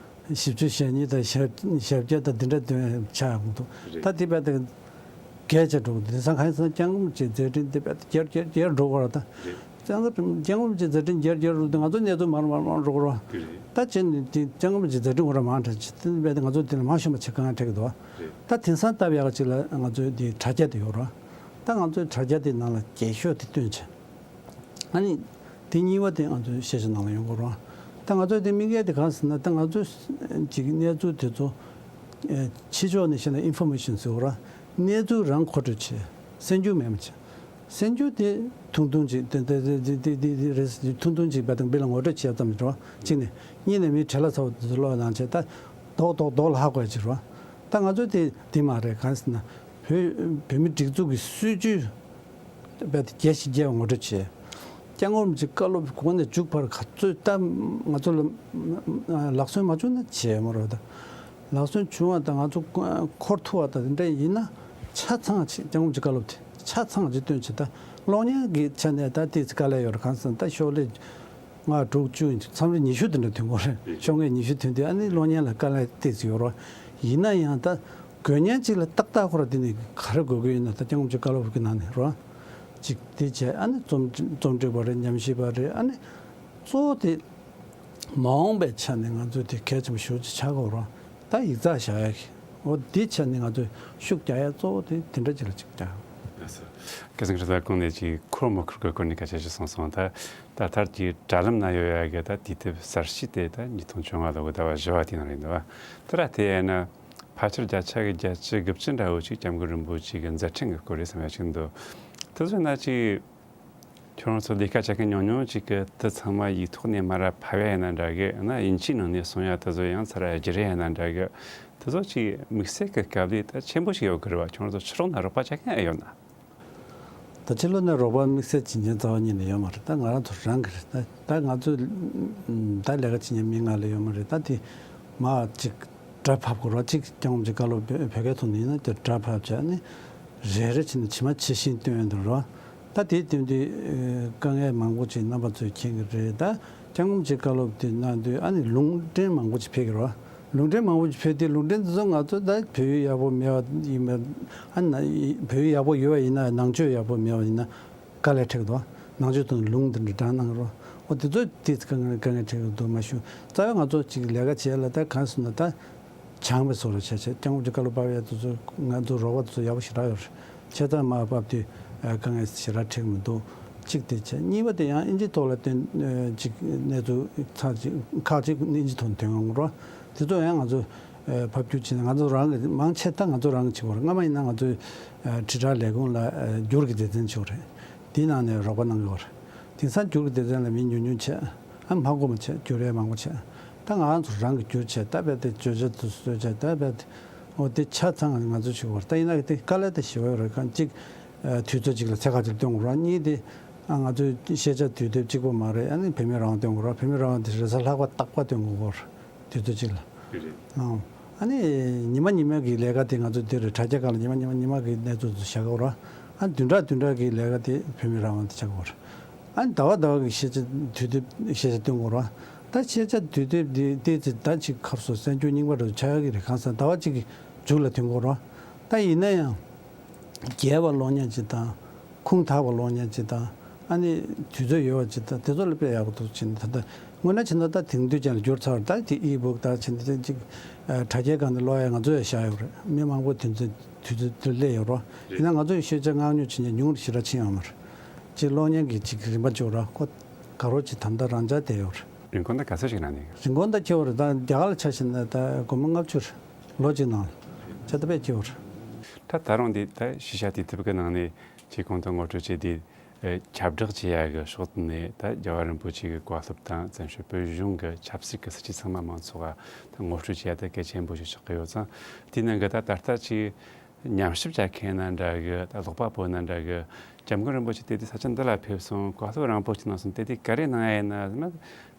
བཞི་བཅུ་ཞེ་གཉིས་དང་ཞེ་ཞེ་བརྒྱད་དང་འདི་འདྲ་དོན་ཆགས་ཡོང་འདུག་རེད། ད་དེ་བས་ད་གལ་ཆེ་འགྲོ་གི་འདུག་དེང་སང་གང་ཡིན་ཟེར་ན་སྐྱབས་མགོན་རིན་པོ་ཆེའི་མཛད་འཕྲིན་དེ་བས་ད་རྒྱས་རྒྱས་རྒྱས་འགྲོ་དགོས་ར་ད། རེད། སྐྱབས་མགོན་རིན་པོ་ཆེའི་མཛད་འཕྲིན་རྒྱས་རྒྱས་འགྲོ་དུས་ང་ཚོ་གནས་ཚུལ་མར་མར་མར་འགྲོ་དགོས་ར། དེ་རེད། ད་བྱས་ནས་དེ་སྐྱབས་མགོན་རིན་པོ་ཆེའི་མཛད་འཕྲིན་ཁོ་ར་མང་དྲགས་ཅིག་དེ་བས་ད་ང་ཚོ་དེ་ལ་མ་ཞུམ་པ་བྱེད་དཀའ་ངལ་འཕྲད་ཀྱི་འདུག་རེད། ད་དེང་སང་སྟབས་ཡག་ཅིག་ལ་ང་ཚོའི་དེ་དྲ་རྒྱ་དེ་ཡོད་ར། ད་ང་ཚོའི་དྲ་རྒྱ་དེ་ནང་ལ་རྒྱས་ཤོས་དེ་བཏོན་བྱས། ཨ་ནི། དེ་གཉིས་པ་དེ་ང་ཚོའི་ཤེས་བྱ་ནང་ལ་ཡོང་གི་རེད། ད་ང་ཚོའི་དེ་དམིགས་ཡུལ་དེ་གང་ཟེར་ན་ད་ང་ཚོའི་ཅིག་གནས་ཚུལ་དེ་ཚོ། ཕྱི་ཕྱོགས་ནས་བཤད་ན་ཨིན་ཕོར་མེ་ཤན་ཟེར་བ་ར། གནས་ཚུལ་རང་མཁོ་སྤྲོད་བྱེད། གསར་འགྱུར་མེད་མ་བྱེད། གསར་འགྱུར་དེ་ཐུང་ཐུང་ཅིག་དེ་དེ་དེ་དེ་དེ་དེ་རེ་ཐུང་ཐུང་ཅིག་བས་དང་བི་ལ་ངོ་སྤྲོད་བྱེད་ཙམ་རེད་བ། གཅིག་ནས་གཉིས་ནས་མིའི་བྲེལ་བ་ཚ་བོ་དེ་ཚོ་ཀློག་གནང་བྱས་ད་རྡོག་རྡོག་རྡོག་ལ་ཧ་གོ་ཡ་ཅིག་རེད་བ། ད་ང་ཚོའི་དེ་དེ་མ་རེད་གང་ཟེར་ན་བོད་བོད་མི་སྒྲིག་འཛུགས་ཀྱི་སྲིད་ཇུས། རྦད་དེ་རྒྱས་ཤིག་རྒྱས་པ་ངོ་སྤྲོད་བྱས། སྐྱབས་མགོན་རིན་པོ་ཆེ་བཀའ་སློབ་གོང་ནས་མཇུག་བར་ག་ཚོད་ད་ང་ཚོ་ལ་ལག་སོན་མ་བྱུང་ན་བྱས་མ་རེད་ད། ལག་སོན་བྱུང་བ་དང་ང་ཚོ་འཁོར་ཐུབ་པ་དང་དེ་འདྲ་ཡིན་ན་ཆ་ཚང་ཅིག་སྐྱབས་མགོན་རིན་པོ་ཆེའི་བཀའ་སློབ་དེ་ཆ་ཚང་ཅིག་བཏོན་བྱས་ད་གློག་བརྙན་གྱི་ཆ་ནས་ད་ཏོག་ཙམ་དཀའ་ལས་ཡོད་རེད་གང་ཟེར་ན་ད་ཤོག་ལྷེ། ལྔ་དྲུག་བཅུ་མཚམས་རེ་ཉི་ཤུ་དེ་འདྲ་ཐོན་གྱི་རེད། ཤོག་ངོས་ཉི་ཤུ་ཐོན་དུས་ཨ་ནི་གློག་བརྙན་ལ་དཀའ་ལས་ཏོག་ཙམ་ཡོད་རེད། ཡིན་ན་ཡང་ད་དགོས་མཁན་ཅིག་ལ་ཏག་ཏག་ཁོ་ར་དེ་ནི་ག་རེ་དགོས་ཀྱི་ཡོད་ན་ད་སྐྱབས་མགོན་རིན་པོ་ཆེའི་བཀའ་སློབ་ཀྱི་ནང་ནས་རེད། ཅིག་དེ་བྱས་ཨ་ནི་རྩོམ་རྩོམ་སྒྲིག་པ་རེད། ཉམས་ཞིབ་པ་རེད། ཨ་ནི་གཙོ་བོ་དེ་མ་འོངས་པའི་ཆ་ནས་ང་ཚོས་དེ་གལ་ཆེན་པོ་ཞེ་པོ་ཅིག་ཆགས་ཀྱི་ཡོད་རེད། ད་ཡིག་ཚགས་བཞག་ཡ་གི་འོ་དེ་ཆ་ནས་ང་ཚོས་ཤུགས་རྒྱག་ཡ་གཙོ་བོ་དེ་དེ་འདྲ་ཅིག་ལ་ཅིག་རྒྱག་ཡ། ལགས་སོ། སྐལ་བཟང་ཁྲི་ལ་གོང་ནས་ཅིག་འཁོར་མི་འཁོར་གྱི་སྐོར་ནས་སྐད་ཆ་ཞིག་གསུངས་སོང་། ད་ད་ལྟར་གྱི་དྲ་ལམ་ན་ཡོད་ཡ་གི་ད་དུས་དེབ་གསར་ཤོས་དེ་ད་ཉིས་སྟོང་བཅོ་ལྔ་ལོ་གི་ཟླ་བ་བཞི་བ་དེའི་ནང་རེད་འདུག་བ། དེ་ལ་བལྟས་ན་ཕལ་ཆེར་བརྒྱ་ཆ་གི་བརྒྱད་ཅུ་དགུ་བཅུ་འདྲ་བོ་ཅིག་སྐྱབས་མགོན་རིན་པོ་ཆེ་གི་མཛད་འཕྲིན་གྱི་སྐོར་རེད་བསམ་ཡ་ཅིག་འདུག་དེ་ཚོ་ན་ཅིག་ཁྱོད་རང་ཚོ་ལས་ཀ་བྱེད་མཁན་ཉུང་ཉུང་ཅིག་གིས་དེ་ཚང་མ་ཡིག་ཐོག་ནས་མར་ཕབ་ཡ་ཡིན་ན་འདྲ་གི་ན་དབྱིན་ཇིའི་ནང་ནས་གསུང་ཡ་དེ་ཚོ་ཡང་ཚུར་བསྒྱུར་ཡ་ཡིན་ན་འདྲ་གི་དེ་ཚོ་ཅིག་དམིགས་བསལ་གྱི་དཀའ་ལས་ད་ཆེན་པོ་ཞིག་ཡོད་གི་རེད་བ། ཁྱོད་རང་ཚོ་ཕྱི་ལོགས་ན་རོགས་པ་བྱེད་མཁན་ཨེ་ཡོད་ན། ད་ཕྱི་ལོགས་ནས་རོགས་པ་དམིགས་བསལ་བྱེད་མཁན་རྩ་བ་ཉིད་ནས་ཡོད་མ་རེད། ད་ང་རང་ཚོ་རང་གི་རེད། ད་ད་ང་ཚོ་ད་ལས་ཀ་བྱེད་མཁན་མི་ང་ལ་ཡོད་མ་རེད། ད་དེ་མ་ཅིག་སྒྲ་ཕབ་དགོས་རེད་བ། གཅིག་སྐྱབས་མགོན་རིན་པོ་ཆེའི་བཀའ་སློབ་བོད་བོད་སྐད་ཐོག་ནས་ཡིན་ན་དེ་སྒྲ་ཕབ་བྱས་ནས་རེ་རེ་བྱས་ནས་ཇི་མ་ཇི་བཞིན་སྟོན་ཡོང་དུས་རེད་བ། ད་དེའི་སྟེང་དུ་དཀའ་ངལ་མང་པོ་ཅིག་རྣམ་པ་ཚོས་མཁྱེན་གྱི་རེད། ད་སྐྱབས་མགོན་རིན་པོ་ཆེའི་བཀའ་སློབ་དེ་གནང་དུས་ཨ་ནི་ལུང་འདྲེན་མང་པོ་ཅིག་ཕེབས་ཀྱི་རེད་བ། ལུང་འདྲེན་མང་པོ་ཅིག་ཕེབས་དུས་ལུང་འདྲེན་དེ་ཚོ་ང་ཚོ་ད་བོད་ཡིག་ཡག་པོ་མེད་པ་ཡིན་པ་ཨ་ནི་བོད་ཡིག་ཡག་པོ་ཡོད་པ་ཡིན་ན་ནང་ཆོས་ཡག་པོ་མེད་པ་ཡིན་ན། དཀའ་ལས་འཕྲད་ཀྱི་འདུག་ནང་ཆོས་དང་ལུང་འདི་འདྲ་དྲངས་གནང་རོགས། འོ་དེ་ཚོ་དེ་དཀའ་ངལ་དཀའ་ངལ་འཕྲད་ཀྱི་འདུག་མ་ཞུ། རྩ་བའི་ང་ཚོ་ཅིག་ལས་ཀ་བྱེད་ཡ་ལ་ད་གང་ཟེར་ན་ད་སྦྱངས་པའི་བཟོ་འདྲ་བྱས་བྱས་སྐྱབས་མགོན་གྱི་བཀའ་སློབ་ཕབ་ཡ་དེ་ཚོ་ང་ཚོ་རོགས་པ་དེ་ཚོ་ཡག་པོ་ཞེ་དྲག་ཡོད་རེད། ཆེད་མངགས་ཕབ་དུས་དཀའ་ངལ་ཞེ་དྲག་འཕྲད་ཀྱི་མི་འདུག་གཅིག་དེ་བྱས། གཉིས་པ་དེ་ཡང་ཨིན་ཇིའི་ཐོག་ལ་བཏོན་ཅིག་གནས་ཚུལ་ཚར་ཅིག་ཁག་ཅིག་ཨིན་ཇིའི་ཐོག་ནས་ཐོན་ཡོང་གི་རེད། དེ་ཚོ་ཡང་ང་ཚོ་ཕབ་སྒྱུར་བྱས་ནས་ང་ཚོ་རང་གི་མང་ཆེ་ད་ང་ཚོ་རང་གི་བྱེད་དགོས་རེད། སྔ་མ་ཡིན་ན་ང་ཚོའི་དྲིལ་བསྒྲགས་ལས་ཁུངས་ལ་བསྒྱུར་གྱི་སྡེ་ཚན་བྱེད་དགོས་རེད། དེའི་ནང་ནས་རོགས་པ་གནང་གི་ཡོད་རེད། དེང་སང་བསྒྱུར་གྱི་སྡེ་ཚན་ལ་མི་ཉུང་ཉུང་བྱས། ཨ་མ་དགོས་པ་བྱས་བསྒྱུར་ཡས་མང་པོ་བྱས། ད་ང་རང་ཚོ་རང་གིས་བསྒྱུར་བྱས་ད་རྦད་དེ་བརྗོད་བྱ་དེ་བཟོས་བྱས་ད་རྦད་དེ་འོ་དེ་ཆ་ཚང་ང་ཚོས་བྱེད་དགོས་རེད། ད་ཡིན་ན་དེ་དཀའ་ལས་དེ་ཞེ་པོ་ཡོད་རེད། གང་གཅིག་དུས་ཚོད་གཅིག་ལ་ཚད་བཀག་ཅིག་བཏོན་དགོས་རེད། གཉིས་དེ་ང་ཚོའི་ཤེས་བྱ་དུས་དེབ་གཅིག་པོ་མ་རེད། ཨ་ནི་བོད་མིའི་རང་དབང་བཏོན་དགོས་རེད། བོད་མིའི་རང་དབང་དེ་རེས་གཟའ་ལྷག་པ་རྟག་པར་བཏོན་དགོས་རེད། དུས་ཚོད་གཅིག་ལ། རེད། ཨང་། ཨ་ནི་ཉི་མ་ཉི་མ་གི་ལས་ཀ་དེ་ང་ཚོ་འདིར་དྲ་རྒྱ་སྒང་ལ་ཉི་མ་ཉི་མ་ཉི་མ་གི་གནས་ཚུལ་དེ་བཞག་གི་ཡོད་རེད། ཨ་ནི་བདུན་ཕྲག་བདུན་ཕྲག་གི་ལས་ཀ་དེ་བོད་མིའི་རང་དབང་དེ་ཆགས་ཀྱི་ཡོད་རེད། ཨ་ནི་ཟླ་བ་ཟླ་བ་གི་ཤེས་བྱ་དུས་དེབ་ཤེས་བྱ་སྟོན་གྱི་ཡོད་རེད། ད་ཤེས་བྱ་དུས་དེབ་དེ་ཏོག་ཙམ་ད་ཅིག་ཁ་སོ་གསར་འགྱུར་རྙིང་པ་འདྲ་ཆགས་ཀྱི་རེད། གང་ཟེར་ཟླ་བ་གཅིག་གི་མཇུག་ལ་ཐོན་གྱི་ཡོད་རེད། ད་ཡིན་ན་ཡང་རྒྱས་པ་གློག་བརྙན་ཅིག་དང་། ཁུངས་དག་པ་གློག་བརྙན་ཅིག་དང་། ཨ་ནི་དུས་ཚོད་ཡོལ་བ་ཅིག་དང་དེ་ཚོ་ལ་དཔེ་ཡག་པོ་འདུག་བྱས་ནས་ད་ལྟ་དངོས་གནས་བྱས་ན་ད་དེང་དུས་ཅན་ལ་བསྒྱུར་ཚར། ད་དེ་ཨི་བུག་ད་བྱས་ནས་དེ་ཅིག་དྲ་རྒྱའི་སྒང་ནས་ཀློག་ཡ་ང་ཚོ་ཡང་བཞག་ཡོད་རེད། མི་མང་པོ་དུས་ཚོད་དུས་ཚོད་དེ་སླེབས་ཡོད་རེད། ཡིན་ན་ང་ཚོ་ཡི་ཤེས་བྱ་མངགས་ཉོ་བྱེད་མཁན་ཉུང་རུ་ཞེ་དྲག་ཕྱིན་ཡོད་མ་རེད། ཅིག་གློག་བརྙན་གྱི་ཅིག་རིམ་པ་འཇོག་ར་ཁོ་དགའ་རོགས་ཅིག་ད་ལྟ་རང་འཇགས་བསྡད་ཡོད་རེད། རིན་གོང་ད་ག་ཚོད་ཞིག་ན་ནི། རིན་གོང་ད་ཁྱད་པར་རེད། ད་རྒྱ་གར་ལ་ཆ་བཞག་ན་ད་སྒོར་མོ་ལྔ་བཅུ་རེད། ལོ་གཅིག་ནང་ལ་ཆ་ད་དཔེ་ཁྱད་པར་རེད། ད་ད་རུང་འདི་ད་གཞིས་ཆགས་དུས་དེབ་ཀྱི་ནང་ནས་ཅིག་གོང་དུ་ངོ་སྤྲོད་བྱས་དུས། ཨེ། ཁྱབ་བསྒྲགས་བྱེད་ཡ་གི་ཕྱོགས་ནས་ད་རྒྱལ་བ་རིན་པོ་ཆེ་གི་བཀའ་སློབ་དང་བཙན་བྱོལ་བོད་གཞུང་གི་ཆབ་སྲིད་ཀྱི་སྲིད་ཇུས་ཚང་མ་མང་ཚོགས་ལ་ད་ངོ་སྤྲོད་བྱེད་ཡ་ད་གལ་ཆེན་པོ་ཞིག་ཆགས་ཀྱི་ཡོད་ཙང་། དེའི་ནང་གི་ད་ད་ལྟ་ཅིག་ ཉམས་ཞིབ་བྱ་མཁན་ན་འདྲ་གི། ད་ཀློག་པ་པོ་ན་འདྲ་གི། སྐྱབས་མགོན་རིན་པོ་ཆེ་དེ་དུས་ས་ཆ་འདི་ལ་ཕེབས་སོང་། བཀའ་སློབ་རིང་པོ་ཅིག་གནང་སོང་། དེ་དུས་ག་རེ་གནང་ཡ་ཡིན་ན་ཟེར་ན།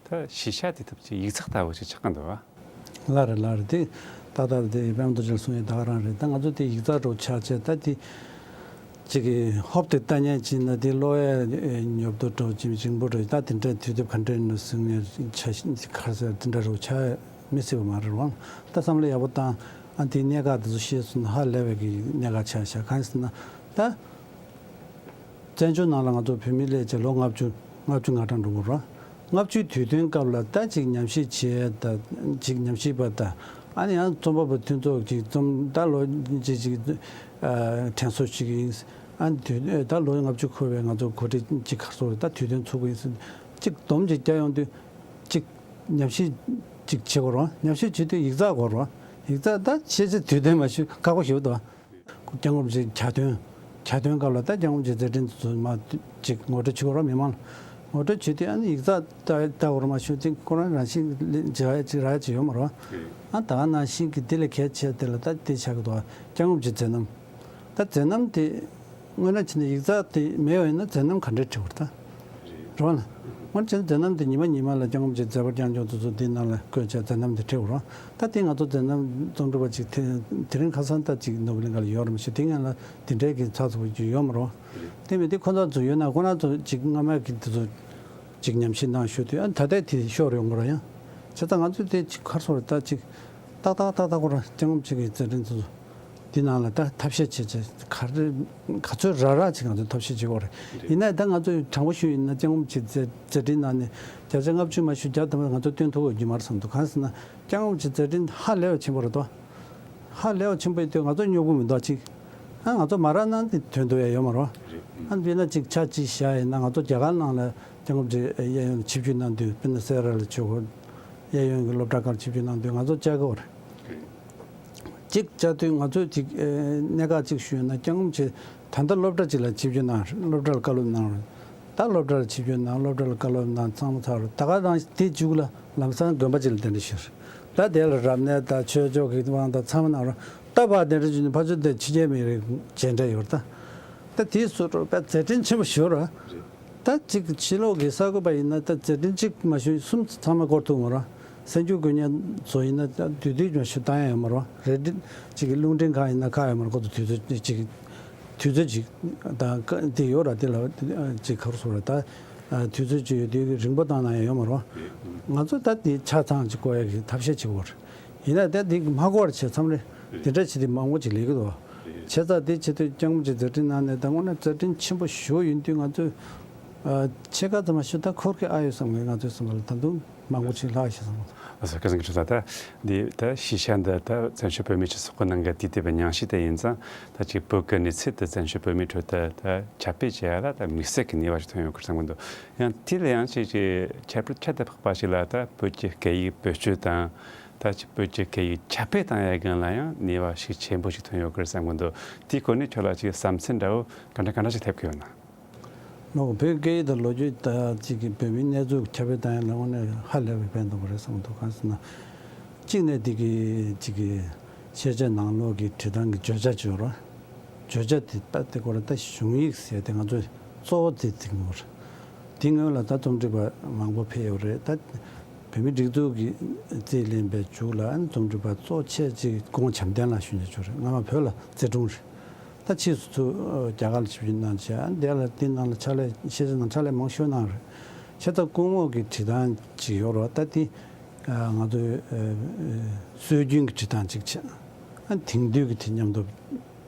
ད་ཤེས་བྱ་དེ་ཐུབ་ཀྱི་ཡིག་ཚགས་ལྟ་བུ་ཅིག་ཆགས་ཀྱི་འདུག་བ། ལགས་རེད། ལགས་རེད། དེ་ཏག་ཏག་དེ་པདྨ་རྡོ་རྗེ་ལགས་གསུང་ཡས་ད་ག་རང་རེད། ད་ང་ཚོ་དེ་ཡིག་ཚགས་འདྲ་བོ་ཆགས་བྱས། ད་དེ་ཅིག་གི་ཧོབ་དེ་ལྟ་ཉན་བྱས་ན་དེ་ཀློག་ཡས་ཉོབ་ཏོ་འདྲ་བོ་ཅིག་རིང་པོ་འདྲ་བོ། ད་དེ་འདྲ་དུས་དེབ་ག་འདྲ་ཡིན་ནོ་ཟེར་ནས་ཆ་ག་རེ་ཟེར། དེ་འདྲ་འདྲ་བོ་ཆགས་མི་སྲིད་པ་མ་རེད་བ། ད་བསམ་བློ་ཡག་པོ་བཏང་། ཨ་དེའི་གནད་འགག་དེ་ཚོ་ཤེས་སོང་ན་ཧ་ལས་པའི་གི་གནད་འགག་ཆགས་ཤག་གང་ཡིན་ཟེར་ན། ད་བཙན་བྱོལ་ནང་ལ་ང་ཚོ་བོད་མི་སླེབས་བྱས་ལོ་ལྔ་བཅུ་ལྔ་བཅུ་ང་གྲངས་འགྲོ་གི་རེད། ལྔ་བཅུའི་དུས་སྟོན་སྐབས་ལ་ད་ཅིག་ཉམས་ཞིབ་བྱས། ད་ཅིག་ཉམས་ཞིབ་པ་དང་། ཨ་ནི་ཡང་རྩོམ་པ་པོ་མཐུན་ཚོགས་ཀྱི་རྩོམ། ད་ལོ་ཅིག་ཅིག་ཨ་དྲན་གསོ་ཞིག་ཡིན། ཨ་ནི་དུས་ད་ལོ་ལྔ་བཅུ་འཁོར་བའི་ང་ཚོ་གོ་སྒྲིག་ཅིག་ག་རེ་ཟེར་དགོས་རེད། ད་དུས་སྟོན་ཚུགས་པ་ཡིན་ཟེར། ཅིག་སྡོམ་ཅིག་བརྒྱབ་ཡོང་དུས་ཅིག་ཉམས་ཞིབ་ཅིག་བྱེད་དགོས་རེད། ཉམས་ཞིབ་བྱེད་དུས་ཡིག་ཚགས་དགོས་རེད། ཡིག་ཚགས་ད་ཤེས་བྱ་དུས་སྟོན་མ་ཞུ་ཁག་པོ་ཞེ་པོ་འདུག་སྐྱབས་མགོན་རིན་པོ་ཆེའི་གྱ་སྟོན། གྱ་སྟོན་སྐབས་ལ་ད་སྐྱབས་མགོན་རིན་པོ་ཆེའི་མཛད་འཕྲིན་དེ་ཚོ་མར་ཅིག་ངོ་སྤྲོད་བྱེད་དགོས་རེད། མི་མང་ལ་ངོ་སྤྲོད་བྱེད་དུས། ཨ་ནི་ཡིག་ཚགས་ལྟ་ལྟ་དགོས་རེད་མ་ཞུ་དེ་ཁོ་རང་རང་བཞིན་བྱེད་ཡ་ཅིག་རག་ཡ་ཅིག་ཡོད་མ་རེད། ཨ་ད་ག་ནང་བཞིན་གྱི་དེ་ལས་གལ་ཆེ་དེ་ལ་ད་དེ་ཆགས་ཀྱི་འདུག་སྐྱབས་མགོན་རིན་པོ་ཆེའི་མཛད་རྣམ། ད་མཛད་རྣམ་དེ་དངོས་གནས་བྱས་ན་ཡིག་ཚགས་དེ་མེད་པ་ཡིན་ན་མཛད་རྣམ་ག་འདྲས་བྲིས་པ་རེད་ད། རེད་བ། ལ་དངོས་གནས་བྱས་ན་མཛད་རྣམ་དེ་ཉི་མ་ཉི་མ་ལ་སྐྱབས་མགོན་རིན་པོ་ཆེའི་མཛད་པ་རྐྱང་རྐྱང་དེ་ཚོ་འདི་ནང་ལ་བཀོད་བྱས་མཛད་རྣམ་དེ་བྲིས་པ་རེད། ད་དེ་ང་ཚོ་མཛད་རྣམ་རྩོམ་སྒྲིག་པ་ཅིག་དེ་དེ་རིང་ཁ་སང་ད་ཅིག་ནོར་བུ་གླིང་ག་ལ་ཡོད་རེད་མ་ཤེས། དེ་སྔོན་ལ་དེ་འདྲའི་གི་ཚགས་ཚུད་པོ་ཅིག་ཡོད་མ་རེད། དེ་མིན་དེ་ཁོ་ཚོ་ཚོ་ཡོད་ན་ཁོ་རང་ཚོ་ཅིག་སྔ་མའི་གི་དེ་ཚོ་ཅིག་ཉམས་ཞིབ་གནང་ཞུ་དུས། ཨ་ད་ལྟའི་དེ་ཤོར་ཡོང་གི་རེད། ཡང་བྱས་ཙང་ང་ཚོས་དེ་ཅིག་ག་རེ་ཟེར་དགོས་རེད། ད་ཅིག་ཏག་ཏག་ཏག་ཏག་ཁོ་རང་སྐྱབས་མགོན་རིན་པོ་ཆེ་གི་མཛད་འཕྲིན་དེ་ཚོ་འདི་ནང་ལ་ད་ཐབས་ཤེས་བྱེད་བྱེད་ག་རེ་ག་ཚོད་རག་རག་ཅིག་ང་ཚོས་ཐབས་ཤེས་བྱེད་དགོས་རེད། རེད། ཡིན་ནའི་ད་ང་ཚོས་དྲང་པོ་ཞུ་ཡིན་ན་སྐྱབས་མགོན་རིན་པོ་ཆེའི་མཛད་མཛད་འཕྲིན་ནང་ནས་བརྒྱ་ཆ་ལྔ་བཅུ་མ་ཞུ་བརྒྱ་ཐམ་པ་ང་ཚོ་སྟོན་ཐུབ་ཡོད་ཀྱི་མ་རེད་བསམ་འདུག་གང་ཟེར་ན་སྐྱབས་མགོན་རིན་པོ་ཆེའི་མཛད་འཕྲིན་ཧ་ལས་པ་ཆེན་པོ་རེད་དོ། ཧ་ལས་པ་ཆེན་པོ་ཡིན་དུས་ང་ཚོ་སྨྱོ་གུ་མི་འདུག་ཅིག་ཨ་ང་ཚོ་མ་རག་ན་དེ་དོན་དུ་ཡ་ཡོད་མ་རེད། རེད། ཨ་དཔེར་ན་ཅིག་ཆ་གཅིག་བཞག་ཡིན་ན་ང་ཚོ་རྒྱ་གར་ནང་ལ་སྐྱབས་མགོན་རིན་པོ་ཆེ་གཡས་གཡོན་ལ་ཆིབས་བསྒྱུར་གནང་དུས། དཔེར་ན་སེ་ར་ལ་ཆོས་འཁོར་གཡས་གཡོན་གྱི་སློབ་གྲྭ་ཁག་ལ་ཆིབས་བསྒྱུར་གནང་དུས་ང་ཚོ་བཅར་གི་ཡོད་རེད། རེད། གཅིག་བཅར་དུས་ང་ཚོས་ཅིག་ཨེ་གནད་འགག་ཅིག་ཞུས་ན་སྐྱབས་མགོན་རིན་པོ་ཆེ་ད་ལྟ་སློབ་གྲྭ་ཅིག་ལ་ཆིབས་བསྒྱུར་གནང་རེད། སློབ་གྲྭ་ལ་བཀའ་སློབ་གནང་རེད། ད་སློབ་གྲྭ་ལ་ཆིབས་བསྒྱུར་གནང་། སློབ་གྲྭ་ལ་བཀའ་སློབ་གནང་། ཚང་མ་ཚར་རེད། ད་ག་རང་དེ་མཇུག་ལ་ལམ་སང་དགོན་པ་ཅིག་ལ་གདན་འདྲེན་ཞུས་རེད། ད་དེ་ལ་རབ་གནས་དང་ཆོས་ཕྱོགས་ཀྱི་དབང་དང་ཚང་མ་གནང་རེད། ད་ཕར་གདན་འདྲེན་ཞུས་ནས་ཕར་ཕྱོགས་དེ་ཕྱི་རྒྱལ་མི་རིགས་མཇལ་འཕྲད་ཡོད་རེད། ད་ད་དེའི་བཟོ་འདྲ་པའི་མཛད་འཕྲིན་ཆེན་པོ་ཞིག་ཡོད་རེད། རེད། ད་གཅིག་ཕྱི་ལོགས་ཀྱི་གསར་འགོད་པ་ཡིན་ན་ད་མཛད་འཕྲིན་གཅིག་མ་ཞུ་གསུམ་ཚང་མ་སྐོར་ཐུབ་མ་རེད། གསར་འགྱུར་འགོད་མཁན་ཚོ་ཡིན་ན་ད་དུས་དུས་མ་ཞུ་བཏང་ཡ་ཡོད་མ་རེད། རེད། གཅིག་གི་རླུང་འཕྲིན་ཁང་ཡིན་ན་ཁག་ཡོད་མ་རེད། ཁོ་ཚོ་དུས་ཚོད་གཅིག་དུས་ཚོད་གཅིག་དང་ཀ་དེ་ཡོད་ར། དེ་ལ་གཅིག་ག་རེ་ཟེར་ར། ད་དུས་ཚོད་གཅིག་ཡོད་དུས་རིང་པོ་བཏང་ན་ཡང་ཡོད་མ་རེད། ང་ཚོ་ད་དེ་ཆ་ཚང་གཅིག་བཀོད་ཡ་གི་ཐབས་ཤེས་བྱེད་དགོས་རེད། ཡིན་ན་ད་དེ་མ་བཀོད་བྱས་མཚམས་རེ་དེ་འདྲ་བྱེད་དུས་མང་པོ་ཅིག་ལས་ཀྱི་འདུག་བྱས་ཙང་དེ་བྱེད་དུས་སྐྱབས་མགོན་རིན་པོ་ཆེའི་མཛད་འཕྲིན་ནང་ནས་ད་དངོས་གནས་མཛད་འཕྲིན་ཆེན་པོ་ཞེ་པོ་ཡིན་དུས་ང་ཚོས་ཨ་ཕྱེད་ཀ་ཙམ་མ་ཞུ་ད་འཁོར་གི་ཨ་ཡོད་བསམ་གི། ང་ཚོའི་བསམ་པ་ལ་ད་དུང་མང་པོ་ཅིག་ལྷག་ཤག་བསམ་གི། ཨ་ཟེར་སྐལ་བཟང་གི་ཁྲོད་ལ་ད་འདི་ད་ཤེས་བྱ་འདི་ད་བཙན་བྱོལ་བོད་མིའི་སྤྱི་ཚོགས་ཀྱི་ནང་གི་དུས་དེབ་ཉམས་ཞིབ་དེ་ཡིན་ཙང་། ད་ཅིག་བོད་ཀྱི་གནས་ཚུལ་དེ་བཙན་བྱོལ་བོད་མིའི་ཁྲོད་དུ་ད་ཁྱབ་སྤེལ་བྱེད་ཡ་ལ་ད་དམིགས་བསལ་གྱི་ནུས་པ་ཞིག་ཐོན་ཡོད་གི་བསམ་གི་འདུག་ཡང་དེ་ལ་ཡང་ཅིག་ཅིག་ཁྱད་པར་ཁྱད་དུ་འཕགས་པ་ཞིག་ལ་ད་བོད་ཀྱི་སྐད་ཡིག་བེད་སྤྱོད་དང་། ད་ཅིག་བོད་ཀྱི་སྐད་ཡིག་ཁྱབ་སྤེལ་བཏང་ཡ་སྒང་ལ་ཡང་ནུས་པ་ཞིག་ཆེན་པོ་ཞིག་ཐོན་ཡོད་གི་རེད་བསམ་གི་འདུག་དེའི་སྐོར་ནས་ཁྱོད་ལ་ཅིག་བསམ་ཚུལ་འདྲ་བོ་ག་འདྲ་ག་འདྲ་ཞིག་ཐེབས་ཀྱི་ཡོད་ན། ལོ་བོད་སྐད་ཡིག་དང་ལོ་རྒྱུས་ད་ཅིག་གི་བོད་མིའི་གནས་ཚུལ་ཁྱབ་སྤེལ་བཏང་ཡ་ལ་དངོས་གནས་ཧ་ལས་པའི་ཕན་ཐོགས་པ་རེད་བསམ་གི་འདུག་གང་ཟེར་ན། གཅིག་ནས་དེ་གི་ཅིག་གི་ཤེས་བྱ་ནང་ལོགས་ཀྱི་བྲིས་སྟངས་ཀྱི་བརྗོད་བྱ་བརྗོད་ར། བརྗོད་བྱ་དེ་ད་དེ་སྐོར་ད་གཞུང་ཡིག་ཟེར་དེ་ང་ཚོས་གཙོ་བོ་དེ་འཛིན་དགོས་རེད། དེ་སྔོན་ལ་ད་རྩོམ་སྒྲིག་པ་མང་པོ་ཕེབས་ཡོད་རེད། ད་བོད་མིའི་སྒྲིག་འཛུགས་ཀྱི་རྩིས་ལེན་པའི་མཇུག་ལ་རྩོམ་སྒྲིག་པ་གཙོ་ཆེ་ཅིག་སྐུ་ངོ་བྱམས་ལྡན་ལགས་ཞུ་ཉན་ཆོག་རེད། སྔ་མ་བོད་ལ་རྩེ་དྲུང་རེད། ད་ཕྱིས་སུ་ཚུར་རྒྱ་གར་ལ་ཆིབས་བསྒྱུར་གནང་བྱས་ཨ་དེ་ལ་དེ་ནང་ལ་ཕྱག་ལས་ཤེས་བྱ་ནང་ཕྱག་ལས་མང་ཤོས་གནང་རེད། བྱས་ཙང་སྐུ་ངོ་གི་བྲིས་སྟངས་ཅིག་ཡོད་རེད། ད་དེ་ང་ཚོའི་སྲོལ་རྒྱུན་གྱི་བྲིས་སྟངས་ཅིག་བྱས། ཨ་དེང་དུས་ཀྱི་དེ་མཉམ་དུ།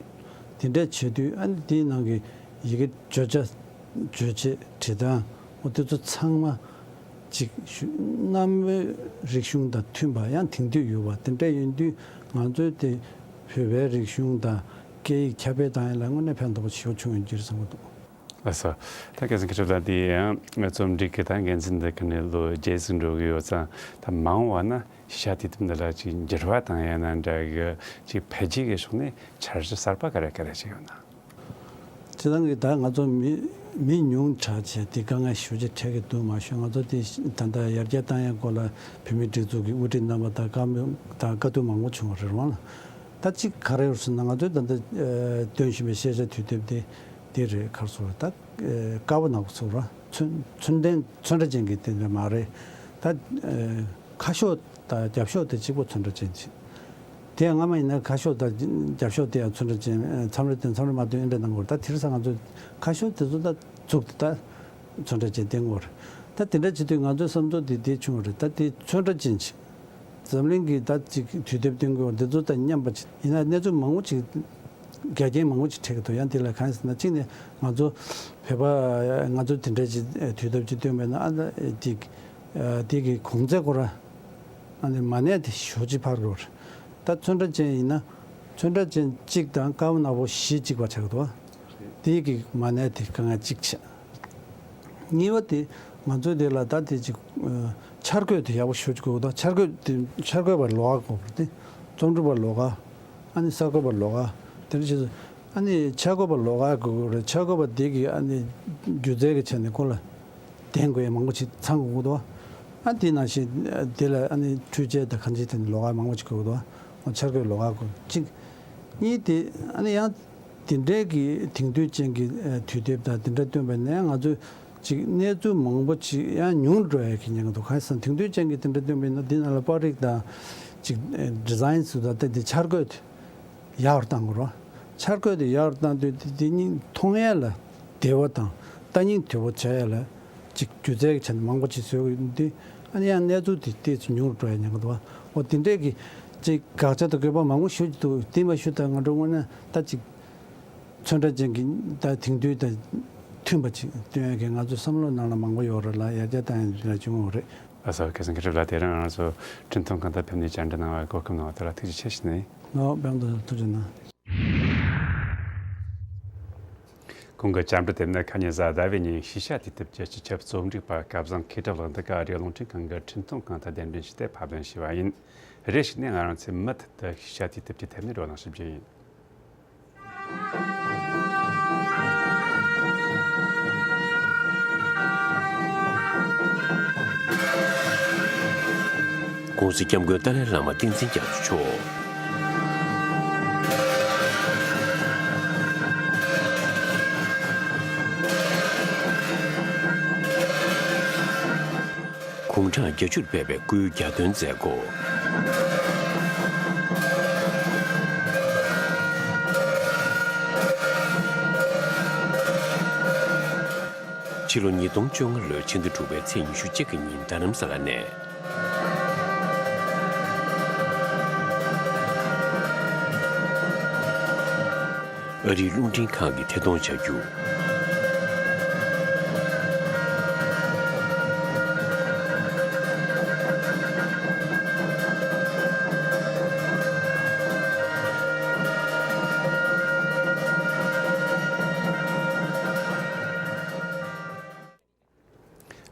དེ་འདྲ་བྱེད་དུས་ཨ་ནི་དེའི་ནང་གི་ཡི་གེ་བརྗོད་བྱ་རྗོད་བྱེད་བྲིས་སྟངས་འོ་དེ་ཚོ་ཚང་མ་ཅིག་གནའ་བོའི་རིག་གཞུང་དང་མཐུན་པ་ཡང་དེང་དུས་ཡོད་པ་དེ་འདྲ་ཡིན་དུས་ང་ཚོའི་དེ་བོད་པའི་རིག་གཞུང་དང་སྐད་ཡིག་ཁྱབ་སྤེལ་བཏང་ཡ་ལ་དངོས་གནས་ཕན་ཐོགས་པ་ཞེ་པོ་བྱུང་ཡོད་ཀྱི་རེད་བསམ་གྱི་འདུག་ལགས་སོ། ད་སྐལ་བཟང་མཁས་གྲུབ་ལགས་འདི་ཡང་རྩོམ་སྒྲིག་གི་ད་འགན་འཛིན་འདི་ག་ནས་ལོ་བརྒྱད་ཙམ་འགྲོ་གི་ཡོད་ཙང་། ད་མ་འོངས་པ་ན་ཤེས་བྱ་དུས་དེབ་འདི་ལ་ཅིག་འགྱུར་བ་བཏང་ཡ་ན་འདྲ་གི་ཅིག་འཕེལ་རྒྱས་ཀྱི་ཕྱོགས་ནས་འཆར་གཞི་གསར་པ་ག་རེ་ག་རེ་ཅིག་ཡོད་ན། སྤྱིར་བཏང་གི་ད་ང་ཚོ་མི་མི་ཉུང་དྲགས་བྱས་དེ་དཀའ་ངལ་ཞེ་པོ་ཅིག་འཕྲད་ཀྱི་འདུག་མ་གཞི་ང་ཚོ་དེ་ད་ལྟ་ཡར་རྒྱས་བཏང་ཡ་སྐོར་ལ་བོད་མིའི་སྒྲིག་འཛུགས་ཀྱི་དབུ་ཁྲིད་རྣམ་པ་དང་བཀའ་མོལ་དང་བཀའ་བསྡུར་མང་པོ་བྱུང་བ་རེད་རང་ལ། ད་གཅིག་ག་རེ་ཡོད་ཟེར་ན། ང་ཚོའི་ད་ལྟ་ཨ་སྟོན་བཞིན་པའི་ཤེས་བྱ་དུས་དེབ་དེ་འདི་རེད། ག་རེ་ཟེར་ད་ཨ་དཀར་པོ་ནག་པོ་ཚུགས་ར། ཚོན་ཚོན་ལྡན་ཚོན་ཁྲ་ཅན་གྱི་དེ་འདྲ་མ་རེད། ད་ཨ་ཁ་ཤོག་དང་རྒྱབ་ཤོག་དེ་གཅིག་པོ་ཚོན་ཁྲ་ཅན་ཅིག་དེ་ཡང་སྔ་མ་ཡིན་ན་ཁ་ཤོག་དང་རྒྱབ་ཤོག་དེ་ཡང་ཚོན་ཁྲ་ཅན། མཚམས་རེ་སྟོན་མཚམས་རེ་མ་སྟོན་འདྲ་གནང་དགོས། ད་དེང་སང་ང་ཚོ་ཁ་ཤོག་དེ་ཚོ་ད་བཙུགས་ཏེ་ད་ཚོན་ཁྲ་ཅན་སྟོན་དགོས་རེད། ད་དེ་འདྲ་བྱེད་དུས་ང་ཚོའི་བསམ་ཚུལ་དེ་དེ་བྱུང་བ་རེད། ད་དེ་ཚོན་ཁྲ་ཅན་ཅིག་འཛམ་གླིང་གི་ད་ཅིག་དུས་དེབ་སྟོན་དགོས་འདི་ཚོ་ད་མཉམ་པ་ཅིག་ཡིན་ན་གནས་ཚུལ་མང་པོ་ཅིག་འགལ་རྐྱེན་མང་པོ་ཅིག་འཕྲད་ཀྱི་འདུག་ཡང་དེ་ལ་གང་ཡིན་ཟེར་ན། གཅིག་ནས་ང་ཚོ་བོད་པ་ང་ཚོ་དེ་འདྲ་ཅིག་དུས་དེབ་ཅིག་སྟོན་པ་ཡིན་ན། ཨ་ད་ཅིག་དེ་གི་གོང་ཚད་ཁོ་ར་ཨ་ནི་མ་གནས་དེ་ཞོ་ཅིག་འཕར་དགོས་རེད། ད་ཚོན་ཁྲ་ཅན་ཡིན་ན་ཚོན་ཁྲ་ཅན་གཅིག་དང་དཀར་པོ་ནག་པོ་བཞི་གཅིག་པ་ཆགས་ཀྱི་འདུག་དེ་གི་མ་གནས་དེ་དཀའ་ངལ་གཅིག་བྱས། གཉིས་པ་དེ་ང་ཚོའི་དེ་ལ་ད་དེ་ཅིག་ཨ་འཆར་འགོད་དེ་ཡག་པོ་ཞེ་པོ་ཅིག་དགོས་ཀྱི་འདུག་འཆར་འགོད་དེ་འཆར་འགོད་པ་ལོགས་ཀ་དགོས་པ་རེད། རྩོམ་སྒྲིག་པ་ལོགས་ཀ། ཨ་ནི་གསར་འགོད་པ་ལོགས་ཀ། དེ་འདྲ་བྱས་ཙང་ཨ་ནི་འཆར་འགོད་པ་ལོགས་ཀ་དགོས་ཀྱི་རེད། འཆར་འགོད་པ་དེ་གི་ཨ་ནི་སྒྱུ་རྩལ་གྱི་ཆ་ནས་ཁོ་ལ་ལྡན་དགོས་ཡ་མང་པོ་ཅིག་ཚང་དགོས་ཀྱི་འདུག་ཨ་དེ་ནང་བཞིན་དེ་ལ་ཨ་ནི་འཕྲུལ་ཆས་དང་གང་ཅིའི་ཐད་ནས་ལོགས་ཀ་མང་པོ་ཅིག་དགོས་ཀྱི་འདུག་འཆར་འགོད་ལོགས་ཀ་དགོས་གཅིག་གཉིས་དེ་ཨ་ནི་ཡང་དེ་འདྲའི་གི་དེང་དུས་ཅན་གྱི་ཨ་དུས་དེབ་དང་དེ་འདྲ་བཏོན་པ་ཡིན་ན་ཡང་ང་ཚོས་ཅིག་གནས་ཚུལ་མང་པོ་ཅིག་ཡང་ཉུང་འགྲོ་ཡ་གི་ཉེན་ཁ་འདུག་གང་ཡིན་ཟེར་ན་དེང་དུས་ཅན་གྱི་དེ་འདྲ་བཏོན་པ་ཡིན་ན་འདི་ནང་ལ་པར་རིས་དང་ཅིག་ཨ་ཌི་ཟའིན་སུ་དང་དེ་འདི་འཆར་འགོད་དེ་ཡག་པར་བཏང་དགོས་རེད། འཆར་འགོད་དེ་ཡག་པར་བཏང་དུས་དེ་དེ་གཉིས་མཐོང་ཡ་ལ་བདེ་བ་དང་ལྟ་སྙིང་འདོད་པོ་བྱ་ཡ་ལ་ཅིག་སྒྱུ་རྩལ་གྱི་ཆ་ནས་མང་པོ་ཅིག་བཟོས་ཡོང་དུས་ཨ་ནི་ཡང་གནས་ཚུལ་དེ་ཏོག་ཙམ་ཉུང་རུ་འགྲོ་ཡ་ཉེན་ཁ་འདུག་འོ་དེ་འདྲས་ཀྱི་ཅིག་དགག་བྱ་དང་དགོས་པ་མང་པོ་ཞུ་རྒྱུ་འདུག་དེ་མ་ཞུ་ད་ང་འགྲོ་དངོས་གནས་ད་ཅིག་ཚོན་ཁྲ་ཅན་གྱི་ད་དེང་དུས་དང་མཐུན་པ་ཅིག་སྟོན་ཡ་གི་ང་ཚོའི་བསམ་བློ་ནང་ལ་མང་པོ་ཡོད་རེད་ལ། ཡར་རྒྱས་བཏང་ཡ་འདི་ལ་བྱུང་བ་རེད། ལགས་སོ། ཁ་སང་གི་རིབ་ལ་དེ་རིང་ང་ཚོ་འཕྲིན་ཐུང་ཁང་དུ་ཕེབས་ནས་བཅར་འདྲི་གནང་བར་གོ་སྐབས་གནང་བ་དེ་ལ་ཐུགས་རྗེ་ཆེ་ཞུ་ནི་ཡིན། ལགས་སོ། དཔལ་མོ་ཐུགས་རྗེ་གནང་། གོང་གི་བཅར་འདྲི་དེ་ནི་ཁ་ཉིན་གཟའ་ཟླ་བའི་ཉིན་ཤེས་བྱ་དུས་དེབ་ཀྱི་སྤྱི་ཁྱབ་རྩོམ་སྒྲིག་པ་སྐལ་བཟང་མཁས་གྲུབ་ལགས་འདི་ག་ཨ་རིའི་རླུང་འཕྲིན་ཁང་གི་འཕྲིན་ཐུང་ཁང་དུ་གདན་འདྲེན་ཞུས་ཏེ་ཕབ་ལེན་ཞུས་པ་ཡིན། རེ་ཞིག་ནས་ང་རང་ཚོས་མུ་མཐུད་དུ་ཤེས་བྱ་དུས་དེབ་ཀྱི་ཐད་ནས་བགྲོ་གླེང་ཞུ་རྒྱུ་ཡིན། ༸གོང་ས་༸སྐྱབས་མགོན་ཏཱ་ལའི་བླ་མ་བསྟན་འཛིན་རྒྱ་མཚོ་མཆོག་དགུང་གྲངས་བརྒྱད་ཅུར་ཕེབས་པའི་སྐུའི་གྱ་སྟོན་མཛད་སྒོ། ཕྱི་ལོ་ཉིས་སྟོང་བཅོ་ལྔ་ལོའི་ཕྱི་ཟླ་དྲུག་པའི་ཚེས་ཉི་ཤུ་གཅིག་གི་ཉིན་རྡ་རམ་ས་ལ་ནས། ཨ་རིའི་རླུང་འཕྲིན་ཁང་གི་ཐད་གཏོང་བྱ་རྒྱུ།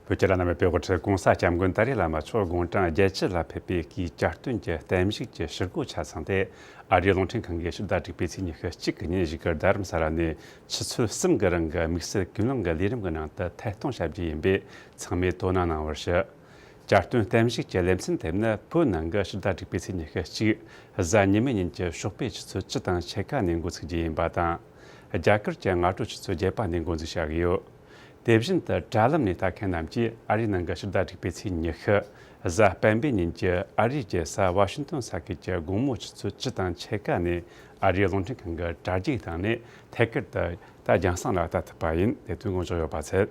བོད་ཀྱི་བླ་ན་མེད་པའི་དབུ་ཁྲིད་༸གོང་ས་༸སྐྱབས་མགོན་ཏཱ་ལའི་བླ་མ་མཆོག་དགུང་གྲངས་བརྒྱད་ཅུ་ལ་ཕེབས་པའི་སྐུའི་གྱ་སྟོན་གྱི་གཏན་བཞུགས་ཀྱི་ཕྱིར་སྒོ་ཆ་ཚང་སྟེ། ཨ་རིའི་རླུང་འཕྲིན་ཁང་གིས་ཕྱི་ཟླ་དྲུག་པའི་ཚེས་ཉི་ཤུ་གཅིག་གི་ཉིན་བཞུགས་སྒར་རྡ་རམ་ས་ལ་ནས་ཆུ་ཚོད་གསུམ་གྱི་རིང་གི་དམིགས་བསལ་ཀུན་གླེང་གི་ལས་རིམ་གྱི་ནང་དུ་ཐད་གཏོང་བྱ་རྒྱུ་ཡིན་པས་ཚང་མས་དོ་སྣང་གནང་བར་ཞུ། གྱ་སྟོན་གཏན་བཞུགས་ཀྱི་ལེ་ཚན་དེ་ནི་བོད་ནང་གི་ཕྱི་ཟླ་དྲུག་པའི་ཚེས་ཉི་ཤུ་གཅིག་གཟའ་ཉི་མའི་ཉིན་གྱི་ཞོགས་པའི་ཆུ་ཚོད་བཅུ་དང་ཕྱེད་ཀ་ནས་འགོ་ཚུགས་རྒྱུ་ཡིན་པ་དང་། རྒྱ་གར་གྱི་སྔ་དྲོ་ཆུ་ཚོད་བརྒྱད་པ་ནས་འགོ་འཛུགས་བྱ་གི་ཡོད། དེ་བཞིན་དུ་དྲ་ལམ་ནས་ལྟ་མཁན་རྣམས་ཀྱིས་ཨ་རིའི་ནང་གི་ཕྱི་ཟླ་དྲུག་པའི་ཚེས་ཉི་ཤུ་གཟའ་སྤེན་པའི་ཉིན་གྱི་ཨ་རིའི་རྒྱལ་ས་ཝ་ཤིང་ཏོན་ས་ཁུལ་གྱི་དགོང་མོ་ཆུ་ཚོད་བཅུ་དང་ཕྱེད་ཀ་ནས་ཨ་རིའི་རླུང་འཕྲིན་ཁང་གི་དྲ་རྒྱའི་སྟེང་ནས་ཐད་ཀར་དུ་ད་རྒྱང་སྲིང་ལ་ལྟ་ཐུབ་པ་ཡིན། དེ་དོན་དགོངས་འཇོག་ཡོད་པ་འཚལ།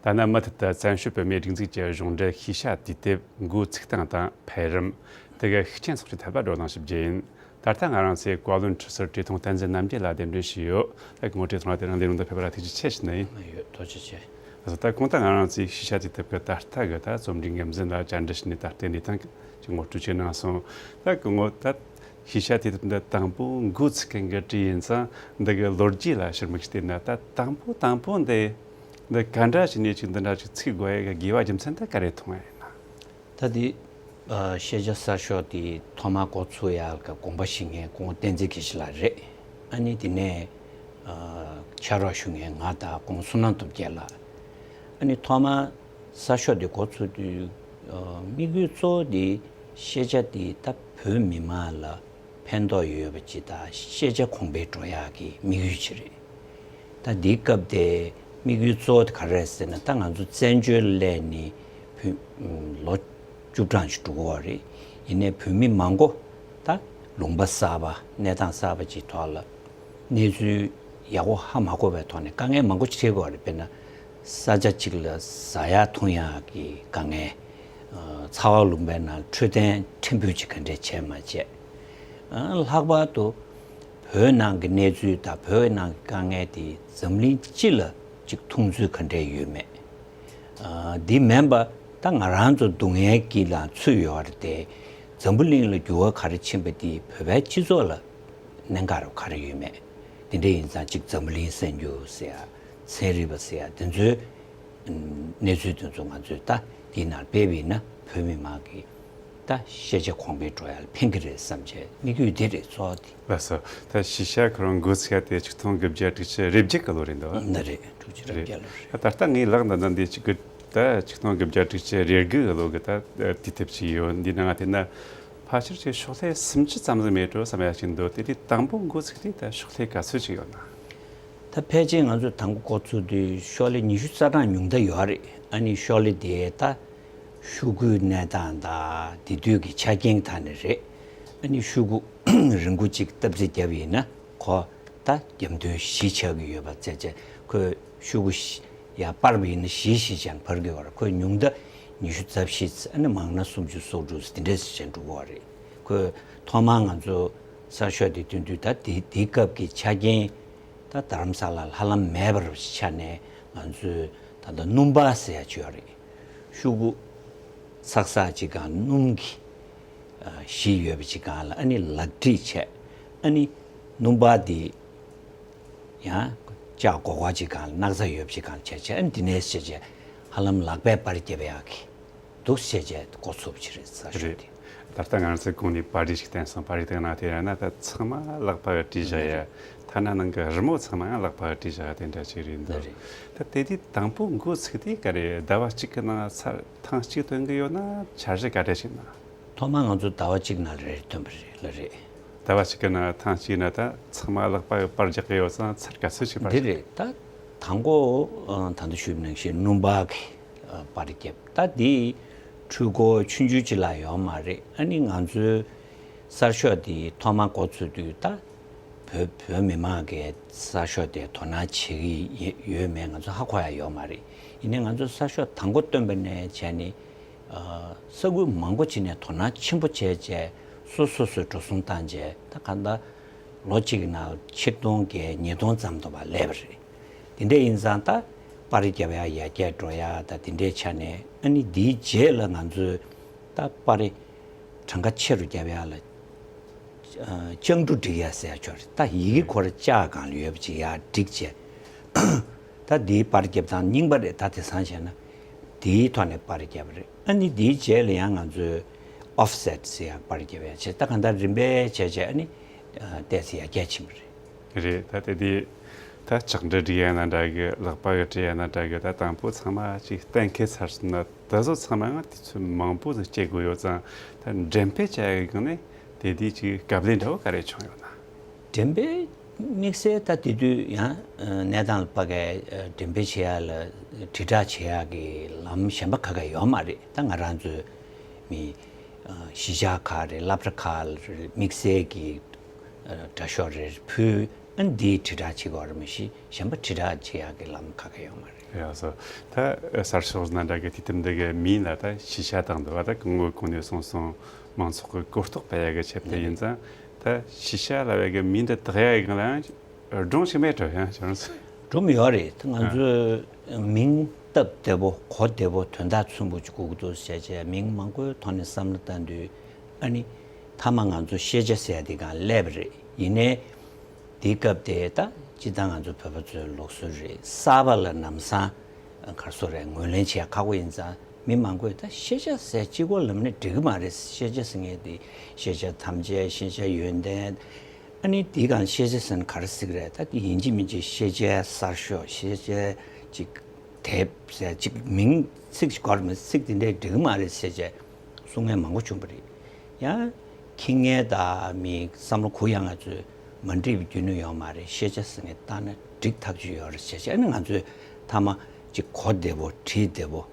ད་ནི་མུ་མཐུད་དུ་བཙན་བྱོལ་བོད་མིའི་སྒྲིག་འཛུགས་ཀྱི་གཞུང་འབྲེལ་ཤེས་བྱ་དུས་དེབ་འགོ་ཚུགས་སྟངས་དང་འཕེལ་རིམ། དེ་གའི་ཤུགས་རྐྱེན་སོགས་ཀྱི་ཐད་ལ་བགྲོ་གླེང་ཞུ་རྒྱུ་ཡིན། ད་ལྟ་ང་རང་ཚོའི་བཀའ་བློན་ཁྲི་ཟུར་བཀྲས་མཐོང་བསྟན་འཛིན་རྣམ་རྒྱལ་ལགས་གདན་འདྲེན་ཞུས་ཡོད། ད་སྐུ་ངོ་བཀྲས་མཐོང་ལགས་དེ་རིང་ལས་རིམ་དུ་ཕེབས་པ་ལ་ཐུགས་རྗེ་ཆེ་ཞུ་ནི་ཡིན། ཡོད། ཐུགས་རྗེ་ཆེ། ད་ལྟ་གོང་དུ་ང་རང་ཚོའི་ཤེས་བྱ་དུས་དེབ་ཀྱི་ད་ལྟ་གི་ད་རྩོམ་སྒྲིག་འགན་འཛིན་ལ་བཅར་འདྲི་ཞུས་ནས་ད་ལྟའི་གནས་སྟངས་ཀྱི་ངོ་སྤྲོད་ཅིག་གནང་སོང་། ད་སྐུ་ངོ་ད་ཤེས་བྱ་དུས་དེབ་འདི་དང་པོ་འགོ་ཚུགས་མཁན་གྱི་གྲས་ཡིན་ཙང་། འདི་གི་ལོ་རྒྱུས་ལ་ཕྱིར་མིག་བལྟས་ན། ད་དང་པོ་དང་པོ་འདི་འདི་ག་འདྲ་བྱས་ནས་ཅིག་འདི་འདྲ་ཅིག་ཚུགས་དགོས་ཡ་གི་དགོས་པ་རྒྱུ་མཚན་དེ་ག་རེ་མཐོང་ཡ་ཡིན་ན། ད་འདི་ཨ་ཤེས་བྱ་གསར་ཤོག་དེ་ཐོག་མར་འགོ་ཚུགས་ཡ་གི་དགོངས་པ་བཞེས་མཁན་སྐུ་ངོ་བསྟན་འཛིན་དགེ་བཤེས་ལགས་རེད། ཨ་ནི་དེ་ནས་ཨ་ཕྱག་རོགས་ཞུ་མཁན་ང་དང་སྐུ་ངོ་བསོད་ནམས་སྟོབས་རྒྱལ་ལགས། ཨ་ནི་ཐོག་མར་གསར་ཤོག་དེ་འགོ་ཚུགས་དུས་ཨ་དམིགས་ཡུལ་གཙོ་བོ་དེ་ཤེས་བྱ་དེ་ད་བོད་མི་མང་ལ་ ཕན་ཐོགས་ཡོད་པ་ཅིག་དང་ཤེས་བྱ་གོང་འཕེལ་འགྲོ་ཡག་གི་དམིགས་ཡུལ་ཅིག་རེད། ད་འདིའི་སྐབས་དེ་དམིགས་ཡུལ་གཙོ་བོ་དེ་ག་རེ་རེད་ཟེར་ན། ད་ང་ཚོ་བཙན་བྱོལ་སླེབས་ནས་བོད་ལོ་བཅུ་གྲངས་ཤིག་འགྲོ་གི་ཡོད་རེད། ཡིན་ནའི་བོད་མི་མང་པོ་ད་ལུང་པ་གསར་པ་གནས་སྟངས་གསར་པ་ཅིག་ཐོག་ལ་གནས་ཚུལ་ཡག་པོ་ཧ་མ་གོ་བའི་ཐོག་ནས་དཀའ་ངལ་མང་པོ་ཅིག་འཕྲད་ཀྱི་ཡོད་རེད། དཔེར་ན་ས་ཆ་གཅིག་ལ་ཟ་ཡག་འཐུང་ཡག་གི་དཀའ་ངལ། ཨ། ཚ་བ་ལུང་པའི་ནང་འཕྲོད་བསྟེན་ཕྲན་བུ་ཅིག་ག་འདྲས་བྱས་མ་བྱས། ཨ། ལྷག་པར་དུ་བོད་ནང་གི་གནས་ཚུལ་དང་བོད་ནང་གི་དཀའ་ངལ་དེ་འཛམ་གླིང་སྤྱི་ལ་ཅིག་མཐོང་ཚུལ་ག་འདྲས་ཡོད་མེད། ཨ། འདི་མིན་པ་ད་ང་རང་ཚོ་སྡུག་བསྔལ་གྱི་ལ་ཚུད་ཡོད་རེད་དེ། འཛམ་བུ་གླིང་ལ་འགྱུར་བ་ག་རེ་ཕྱིན་པ་དེ་བོད་པའི་སྤྱི་ཚོགས་ལ་གནད་འགག་རུ་ག་རེ་ཡོད་མེད། དེ་འདྲ་ཡིན་ཙང་གཅིག་འཛམ་བུ་གླིང་གསར་འགྱུར་ཟེར་ཡ། ཚན་རིག་པ་ཟེར་ཡ་དེ་ཚོའི་གནས་ཚུལ་དེ་ཚོ་ང་ཚོས་ད་དེའི་ནང་སྤེལ་བ་ཡིན་ན་བོད་མི་མང་གི་ད་ཤེས་བྱ་གོང་འཕེལ་འགྲོ་ཡ་ལ་ཕན་གྱི་རེད་བསམ་བྱས་དམིགས་ཡུལ་དེ་རེད་གཙོ་བོ་དེ། ལགས་སོ། ད་ཤེས་བྱ་ཁོ་རང་འགོ་ཚུགས་ཡ་དེ་ཆིག་སྟོང་དགུ་བརྒྱ་དྲུག་ཅུ་རེ་བརྒྱད་གི་ལོ་རེད་འདུག་ཨ། ན་རེད། དྲུག་ཅུ་རེ་རེད། བརྒྱད་ལོ་རེད། ད་ལྟ་ངའི་ལག་འདི་ན་འདི་གཅིག་གི་ད་ཆིག་སྟོང་དགུ་བརྒྱ་དྲུག་ཅུ་རེ་དགུ་གི་ལོ་གི་ད་དུས་དེབ་ཅིག་ཡོད། འདི་ནང་དེ་ན་ཕལ་ཆེར་གྱི་ཤོག་ལྷེ་སུམ་ཅུ་ཙམ་ཟིག་མེད་འགྲོ་བསམ་ཡ་ཞིག་འདུག་དེ་དུས་དང་པོ་འགོ་ཚུགས་དུས་ད་ཤོག་ལྷེ་ག་ཚོད་ཅིག་ཡོད་ན། ད་ཕལ་ཆེར་ང་ཚོ་དང་པོ་འགོ་ཚུགས་དུས་ཤོག་ལྷེ་ཉི་ཤུ་རྩ་གྲངས་ཉུང་མཐའ་ཡོད་རེད། ཨ་ནི་ཤོག་ལྷེ་དེ་ད་ཤོག་གུའི་གནས་སྟངས་དང་དེ་དུས་ཀྱི་ཆ་རྐྱེན་ཐད་ནས་རེད། ཨ་ནི་ཤོག་གུ་རིང་པོ་ཅིག་བཏབ་རྩིས་བརྒྱབ་ཡིན་ན་ཁོ་ད་རྒྱབ་མདུན་བཞི་ཆགས་ཀྱི་ཡོད་པ་བཙལ་བྱས། ཁོས་ཤོག་གུ་བཞི་ཡར་སྤར་བ་ཡིན་ན་བཞི་བཞི་བྱས་ནས་འཕར་གྱི་ཡོད་རེད། ཁོས་ཉུང་མཐའ་ཉི་ཤུ་རྩ་བཞི་ཙམ། ཨ་ནི་མང་ན་སུམ་ཅུ་སོ་དྲུག་ཙམ་དེ་འདྲས་བྱས་འགྲོ་གི་ཡོད་རེད། ཁོས་ཐོག་མར་ང་ཚོ་གསར་ཤོག་དེ་བཏོན་དུས་ད་དེ་དེའི་སྐབས་ཀྱི་ཆ་རྐྱེན་ད་རྡ་རམ་ས་ལ་ལྷ་ལམ་མེད་པར་ཆ་ནས་ང་ཚོས་ད་ལྟ་སྣུམ་པ་ཟེར་ཡ་ཅིག་ཡོད་རེད། ཤོག་གུ་ཚག་ཚག་ཅིག་སྒང་སྣུམ་གྱི་ཨ་བཞི་ཡོད་པ་ཅིག་སྒང་ལ་ཨ་ནི་ལག་བྲིས་བྱས། ཨ་ནི་སྣུམ་པ་འདི་ཡང་ལྕགས་སྒོར་སྒོར་ཅིག་སྒང་ལ་སྣག་ཚ་ཡོད་པ་ཅིག་སྒང་ལ་བྱས་བྱས། ཨ་ནི་འདི་ནས་བྱས་བྱས་ཧ་ལམ་ལག་པས་པར་རྒྱབ་ཡག་གི་འདུག་བྱས་བྱས་འགོ་ཚུགས་པ་ཅིག་རེད། གསར་ཤོག་རེད། དེ། ད་ལྟ་ང་ཚོས་གོང་ནས་པར་རིས་ཤིག་བསྟན་སོང་། པར་རིས་དེ་ནང་དེ་ཡང་ན་ད་ཚང་མ་ལག་པ་གིས་བྲིས་བཞག་ཡ། ཐ་ན་ནང་གི་རི་མོ་ཚང་མ་ཡང་ལག་པ་གིས་བྲིས་བཞག་ཡ་དེ་འདྲ་ཅིག་རེད་འདུག་ད་དེ་དུས་དང་པོ་འགོ་ཚུགས་དུས་ག་རེ་ཟླ་བ་གཅིག་གི་ནང་ཚར་ཐེངས་གཅིག་ཐོན་གི་ཡོད་ན་འཆར་གཞི་ག་འདྲ་ཞིག་ན། ཐོག་མར་ང་ཚོ་ཟླ་བ་གཅིག་ནང་ལ་རེ་རེ་ཐོན་པ་རེད་ལ་རེད། ཟླ་བ་གཅིག་གི་ནང་ཐེངས་གཅིག་ན་ད་ཚང་མ་ལག་པ་གིས་པར་རྒྱག་གི་ཡོད་ཙང་ཚར་ག་ཚོད་ཅིག་པར། འདི་རེད། ད་དང་པོ་ཨ་ད་ལྟ་ཞུས་པ་ནང་བཞིན་སྣུམ་པ་གིས་ཨ་པར་རྒྱབ། ད་འདི་འཕྲུལ་འཁོར་ཆུང་ཆུང་ཅིག་ལ་ཡོད་མ་རེད། ཨ་ནི་ང་ཚོའི་གསར་ཤོག་འདི་ཐོག་མ་འགོ་ཚུགས་དུས་ད་བོད་བོད་མི་མང་གིས་གསར་ཤོག་དེ་དོ་སྣང་བྱེད་ཀྱི་ཡོད་མེད་ང་ཚོ་ཧ་གོ་ཡ་ཡོད་མ་རེད། ཡིན་ནའི་ང་ཚོ་གསར་ཤོག་དང་པོ་བཏོན་པ་ནས་བྱས་ནས་ཨ་ས་ཁུལ་མང་པོ་ཅིག་ནས་དོ་སྣང་ཆེན་པོ་བྱས་བྱས་སོ་སོ་སོས་འགྲོ་སོང་བཏང་བྱས། ད་གང་ལྟར་ལོ་གཅིག་གི་ནང་ཕྱིར་གཏོང་བརྒྱད་ཉིས་སྟོང་ཙམ་དུ་བ་སླེབས་པ་རེད། དེ་འདྲ་ཡིན་ཙང་ད་པར་རྒྱབ་ཡ་ཡར་རྒྱས་འགྲོ་ཡ་ད་དེ་འདྲའི་ཆ་ནས། ཨ་ནི་དེའི་རྗེས་ལ་ང་ཚོས་ད་པར་གྲངས་ཀ་ཆེ་རུ་རྒྱབ་ཡ་ལ་ཨ་ལྕགས་འབྲུ་སྒྲིག་ཡ་ཟེར་ཡ་ཅིག་ཡོད་རེད། ད་ཡི་གེ་ཁོ་རང་ལྕགས་སྒང་ལ་ཡོད་པ་ཅིག་ཡར་བསྒྲིགས་བྱས། ད་འདིའི་པར་རྒྱབ་སྟངས་རྙིང་པ་རེད། ད་དེང་སང་བྱས་ན་དེའི་ཐོག་ནས་པར་རྒྱབ་པ་རེད། ཨ་ནི་དེའི་རྗེས་ལ་ཡང་ང་ཚོས་ཨོཕ་སེཊ་ཟེར་ཡ་པར་རྒྱབ་ཡ་བྱས། ད་གང་ལྟར་རིམ་པས་བྱས་བྱས་ཨ་ནི་ཨ་ཏོག་ཙམ་ཡར་རྒྱས་ཕྱིན་པ་རེད། རེད། ད་དེ་དུས་ད་ལྕགས་འབྲུ་སྒྲིག་ཡ་ན་འདྲ་གི། ལག་པ་གིས་བྲིས་ཡ་ན་འདྲ་གི། ད་དང་པོ་ཚང་མ་ཅིག་གཏན་འཁེལ་ཚར་སོང་ན་དེ་ཚོ་ཚང་མ་ཡང་དུས་ཚོད་མང་པོ་ཟིག་སྐྱེལ་དགོས་ཡོད་ཙང་། ད་འགྲེམས་སྤེལ་བྱ་ཡ་གི་སྒང་ནས་དེ་དུས་ཅིག་དཀའ་ལས་འདྲ་བོ་ག་རེ་བྱུང་ཡོད་ན། འགྲེམས་སྤེལ་དམིགས་བསལ་ད་དེ་དུས་ཡང་གནས་སྟངས་ལ་དཔག་གི་འགྲེམས་སྤེལ་བྱེད་ཡ་ལ་དྲིལ་བསྒྲགས་བྱེད་ཡ་གི་ལམ་གཞན་པ་ག་ག་ཡོད་མ་རེད། ད་ང་རང་ཚོའི་མི་གཞིས་ཆགས་ཁག་རེད། སློབ་གྲྭ་ཁག་རེད། དམིགས་བསལ་གྱི་དྲ་ཤོག་རེ་ཕུལ། ཨ་ནི་འདིའི་དྲིལ་བསྒྲགས་བྱེད་དགོས་རེད། མ་གཞི་གཞན་པ་དྲིལ་བསྒྲགས་བྱེད་ཡག་གི་ལམ་ག་ག་ཡོད་མ་རེད། ཡག་སོ། ད་གསར་ཤོག་ནང་འདྲ་གི་དུས་དེབ་འདི་གི་མིང་ལ་ད་ཤེས་བྱ་བཏགས་འདུག་བ། ད་གོང་གོང་ནས་གསུངས་སོང་། མང་ཚོགས་ཀྱི་གོ་རྟོགས་སྤེལ་ཡག་གི་ཆེད་དུ་ཡིན་ཙང་། ད་ཤེས་བྱ་ལབ་ཡག་གི་མིང་འདི་བཏགས་ཡག་གི་སྒང་ལ་ཡང་སྒྲོམ་ཞིག་མེད་འགྲོ་ཡང་བྱུང་སོང་། སྒྲོམ་ཡོད་རེད། ད་ང་ཚོས་མིང་སྟབས་བདེ་པོ་གོ་བདེ་པོ་དོན་དག་མཚོན་པོ་ཅིག་དགོས་ཀྱི་འདུག་ཟེར་བྱས་མིང་མང་པོའི་ཐོག་ནས་བསམ་བློ་བཏང་དུས། ཨ་ནི་མཐའ་མ་ང་ཚོ་ཤེས་བྱ་ཟེར་ཡ་དེ་སྒང་སླེབས་པ་རེད། ཡིན་ནའི་དེའི་སྐབས་དེ་ད་སྤྱིར་བཏང་ང་ཚོ་བོད་པ་ཚོའི་ལུགས་སྲོལ་རེད། གསར་པ་ལ་ལམ་སང་ག་རེ་ཟེར་རེད། ངོས་ལེན་བྱེད་ཡ་ཁག་པོ་ཡིན་ཙང་། མི་མང་པོས་ད་ཤེས་བྱ་ཟེར་གཅིག་པོ་ལབ་ན་འགྲིག་གི་མ་རེད། ཤེས་བྱ་ཟེར་མཁན་དེ་ཤེས་བྱ་ཐམས་ཅད། ཤེས་བྱ་ཡོན་ཏན། ཨ་ནི་དེའི་སྒང་ཤེས་བྱ་ཟེར་ན་ག་རེ་ཟེར་གི་རེད། ད་དེ་ཡིན་གཅིག་མིན་གཅིག་ཤེས་བྱའི་གསར་ཤོག་ཤེས་བྱའི་ཅིག་དེབ་ཟེར་ཅིག་མིང་ཚིག་ཅིག་གོ་ར་མི་ཚིག་དེ་འདྲས་འགྲིག་གི་མ་རེད་ཟེར་བྱས་གསུང་མཁན་མང་པོ་བྱུང་བ་རེད། ཡང་ ཁྱི་ངན་དང་མི་བསམ་བློ་གུ་ཡངས་ང་ཚོས་མ་འགྲིག་པའི་རྒྱུ་ནོར་ཡོད་མ་རེད། ཤེས་བྱ་ཟེར་མཁན་བཏང་ན་འགྲིག་ཐག་ཆོད་ཡོད་རེད་ཟེར་བྱས། ཨ་ནི་ང་ཚོས་མཐའ་མ་ཅིག་གོ་བདེ་པོ་བྲིས་བདེ་པོ།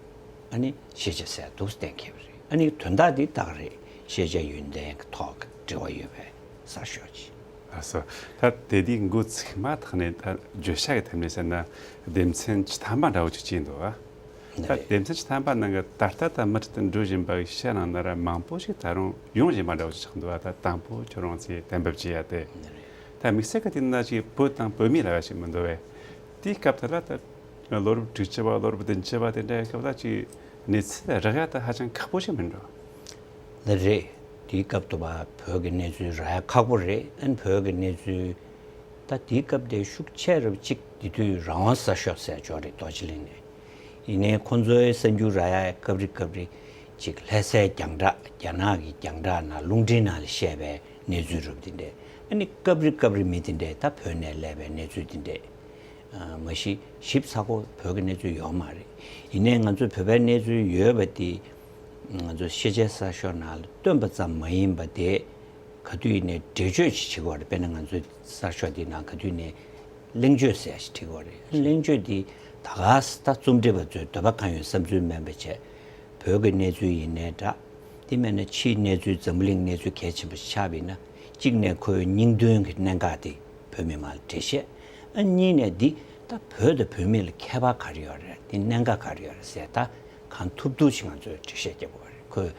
ཨ་ནི་ཤེས་བྱ་ཟེར་འདུག་གཏན་འཁེལ་བ་རེད། ཨ་ནི་དོན་དག་འདི་ཏག་རེད། ཤེས་བྱ་ཡོན་ཏན་གྱི་ཐོག་གི་འབྲེལ་བ་ཡོད་པའི་གསར་ཤོག་ཅིག་ཨ་སོ། ད་དེ་དུས་འགོ་ཚུགས་མ་ཐག་ནས་ད་བརྗོད་བྱ་གི་ཐད་ནས་བཤད་ན་སྡེ་ཚན་བཅུ་ཐམ་པ་འདྲ་བོ་ཅིག་བྱས་འདུག་ཨ། ད་རེད། སྡེ་ཚན་བཅུ་ཐམ་པ་ནང་གི་ད་ལྟ་ད་མུ་མཐུད་དུ་འགྲོ་བཞིན་པ་གི་ཤ་ནང་ན་ར་མང་པོ་ཞིག་ད་རུང་ཡོང་བཞིན་པ་འདྲ་བོ་ཅིག་ཆགས་འདུག་ཨ། ད་དང་པོ་ཁྱོད་རང་ཚོས་གཏན་འབེབས་བྱས་ཡ་དེ། ད་དམིགས་བསལ་གི་དེ་ན་ཅིག་བོད་དང་བོད་མི་ལ་ཡ་ཞིག་མི་འདུག་བས། དེའི་སྐབས་དེ་ལ་ད་ལོ་རབས་དྲུག་ཅུ་བ་ལོ་རབས་བདུན་ཅུ་བ་དེ་འདྲའི་སྐབས་ལ་ཅིག་གནས་ཚུལ་རག་ཡ་ད་ཧ་ཅང་ཁག་པོ་ཞིག་མིན་འགྲོ། ལགས་རེད། དེའི་སྐབས་དུ་བ་བོད་ཀྱི་གནས་ཚུལ་རག་ཡ་ཁག་པོ་རེད། ཨན་བོད་ཀྱི་གནས་ཚུལ་ད་དེའི་སྐབས་དེ་ཤུགས་ཆེ་རབས་གཅིག་དེ་དུས་རང་དབང་གསར་ཤོག་ཟེར་ཅོག་རེད། རྡོ་རྗེ་གླིང་ནས། ཡིན་ནའི་ཁོང་ཚོའི་གསར་འགྱུར་རག་ཡ་སྐབས་རེ་སྐབས་རེ་ཅིག་ལྷ་སའི་རྒྱང་བསྒྲགས། རྒྱ་ནག་གི་རྒྱང་བསྒྲགས་ནང་རླུང་འཕྲིན་ནང་ལ་བཤད་པའི་གནས་ཚུལ་རབས་དེ་འདྲས། ཨ་ནི་སྐབས་རེ་སྐབས་རེ་མི་དེ་འདྲས་ད་བོད་ནས་སླེབས་པའི་གནས་ཚུལ་དེ་འདྲས། ཨ་མ་གཞི་ཞིབ་ཚགས་པོ་བོད་ཀྱི་གནས་ཚུལ་ཡོད་མ་རེད། ཡིན་ནའི་ང་ཚོ་བོད་པའི་གནས་ཚུལ་ཡོད་པ་དེ་ང་ཚོ་ཤེས་བྱའི་གསར་ཤོག་ནང་ལ་བཏོན་པ་ཙམ་མ་ཡིན་པ་དེ་ག་དུས་ནས་འགྲེལ་བརྗོད་ཅིག་བྱེད་དགོས་རེད། དཔེར་ན་ང་ཚོའི་གསར་ཤོག་འདི་ནང་ག་དུས་ནས་གླེང་བརྗོད་ཟེར་ཡ་ཞིག་བྲིས་དགོས་རེད། གླེང་བརྗོད་འདི་ད་ག་ས་ད་རྩོམ་སྒྲིག་པ་ཚོའི་འདོད་པ་གང་ཡོད་བསམ་ཚུལ་མིན་པ་བྱས། བོད་ཀྱི་གནས་ཚུལ་ཡིན་ནའི་འདྲ། དེ་མིན་ན་ཕྱིའི་གནས་ཚུལ་འཛམ་བུ་གླིང་གནས་ཚུལ་གལ་ཆེན་པོ་ཞིག་ཆགས་པ་ཡིན་ན། གཅིག་ནས་ཁོའི་སྙིང་དོན་གྱི་གནད་འགག་དེ་བོད་མི་མང་ལ་འགྲེལ་བཤད། ཨ་གཉིས་ནས་འདི་ད་བོད་དང་བོད་མི་ལ་ཁྱད་པར་ག་རེ་ཡོད་རེད། འདི་གནད་འགག་ག་རེ་ཡོད་རེད་ཟེར། ད་གང་ཐུབ་ཐུབ་ཞིག་ང་ཚོས་འགྲེལ་བཤད་རྒྱབ་དགོས་རེད། ཁོས་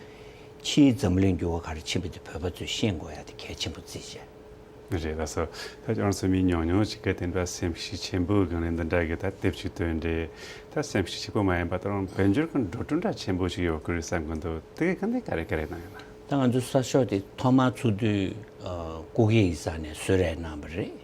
ཕྱིའི་འཛམ་བུ་གླིང་འགྱུར་བ་ག་རེ་ཕྱིན་པ་དེ་བོད་པ་ཚོས་ཤེས་དགོས་ཡ་དེ་གལ་ཆེན་པོ་བརྩིས་བྱས། རེད་ལགས་སོ། ད་ཁྱོད་རང་ཚོ་མི་ཉུང་ཉུང་ཞིག་གིས་དེ་འདྲ་སེམས་ཤུགས་ཆེན་པོའི་སྒང་ནས་འདི་འདྲ་གི་ད་དེབ་ཅིག་བཏོན་རེད། ད་སེམས་ཤུགས་ཆེན་པོ་མ་ཡིན་པ་ད་རུང་དཔལ་འབྱོར་གྱི་འགྲོ་གྲོན་འདྲ་ཆེན་པོ་ཞིག་ཡོད་ཀྱི་རེད་བསམ་གྱི་འདུག་དེ་གི་ག་འདི་ག་རེ་ག་རེ་གནང་ཡོད་ན། ད་ང་ཚོའི་གསར་ཤོག་དེ་ཐོག་མར་ཚུགས་དུས་ཨ་སྐུ་སྒེར་ཡིག་ཚང་ནས་གསོལ་རས་གནང་བ་རེད།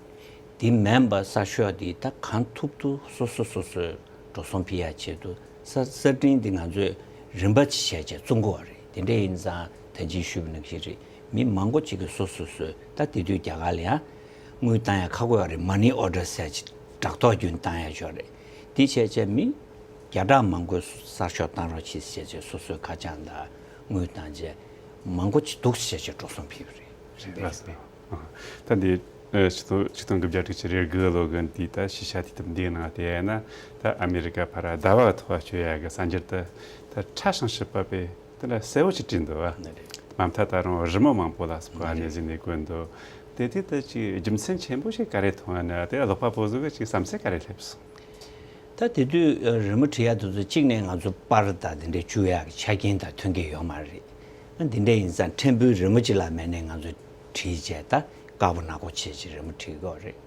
དེ་མིན་པ་གསར་ཤོག་དེ་ད་གང་ཐུབ་ཐུབ་སོ་སོ་སོ་སོས་འགྲོ་སོང་ཕུལ་ཡ་ཆེད་དུ། གསར་གསར་འཕྲིན་འདི་ང་ཚོས་རིམ་པ་ཅིག་བྱས་བྱས་བཙོང་དགོས་པ་རེད། དེ་འདྲ་ཡིན་ཙང་ད་ཅི་ཞུས་པ་ནང་བཞིན་རེད། མི་མང་པོ་ཅིག་གིས་སོ་སོ་སོས་ད་དེ་དུས་རྒྱ་གར་ལ་ཡང་དངུལ་བཏང་ཡ་ཁག་པོ་ཡོད་རེད། མ་ནི་ཨོ་ཌར་ཟེར་ཅིག་དྲ་ཐོག་བརྒྱུད་བཏང་ཡ་ཡོད་རེད། དེ་བྱས་བྱས་མི་བརྒྱ་ཕྲག་མང་པོས་གསར་ཤོག་བཏང་རོགས་གྱིས་ཟེར་བྱས་སོ་སོའི་ཁ་བྱང་དང་དངུལ་བཏང་བྱས་མང་པོ་ཅིག་འདུག་ཟེར་བྱས་འགྲོ་སོང་ཕུལ་བ་རེད། རེད་རེད་རེད། ད་འདི་ཆིག་སྟོང་ཆིག་སྟོང་དགུ་བརྒྱ་དྲུག་ཅུ་རེ་དགུ་ལོ་གི་འདི་ད་ཤེས་བྱ་དེ་དེབ་འདིའི་ནང་དེ་ཡིན་ན་ད་ཨ་མེ་རི་ཀ་ཕར་ཟླ་བ་ཐོག་བསྐྱོད་ཡ་གི་གསར་འགྱུར་དེ་ད་ཕྲ་ཞིང་ཞིབ་པ་པས་དེ་འདྲ་གསལ་བོ་ཅིག་བྲིས་འདུག་བ། ནི་རེད། མ་མཐའ་ད་རུང་རི་མོ་མང་པོ་ལ་སོགས་པ་ནི་རེད། གཟིགས་ནས་བཀོད་འདུག་དེ་དུས་ད་ཅིག་རྒྱུ་མཚན་ཆེན་པོ་ཞིག་ག་རེ་མཐོང་བ་ན་དེ་ཀློག་པ་པོ་ཚོ་གི་ཅིག་བསམ་ཚུལ་ག་རེ་སླེབས་སོང་། ད་དེ་དུས་རི་མོ་བྲིས་ཡ་དེ་ཚོ་གཅིག་ནས་ང་ཚོ་པར་དང་དེ་འདྲའི་བཅུག་ཡག་གི་ཆ་རྐྱེན་དང་མཐུན་གྱི་ཡོད་མ་རེད། ཨ་འདི་འདྲ་ཡིན་ཙང་ཕྲན་བུའི་རི་མོ་གཅིག་ལ་མེད་ནས་ང་ཚོ་བྲིས་བྱས་ད་དཀར་པོ་ནག་པོ་བྱས་བྱས་རི་མོ་བྲིས་དགོས་རེད།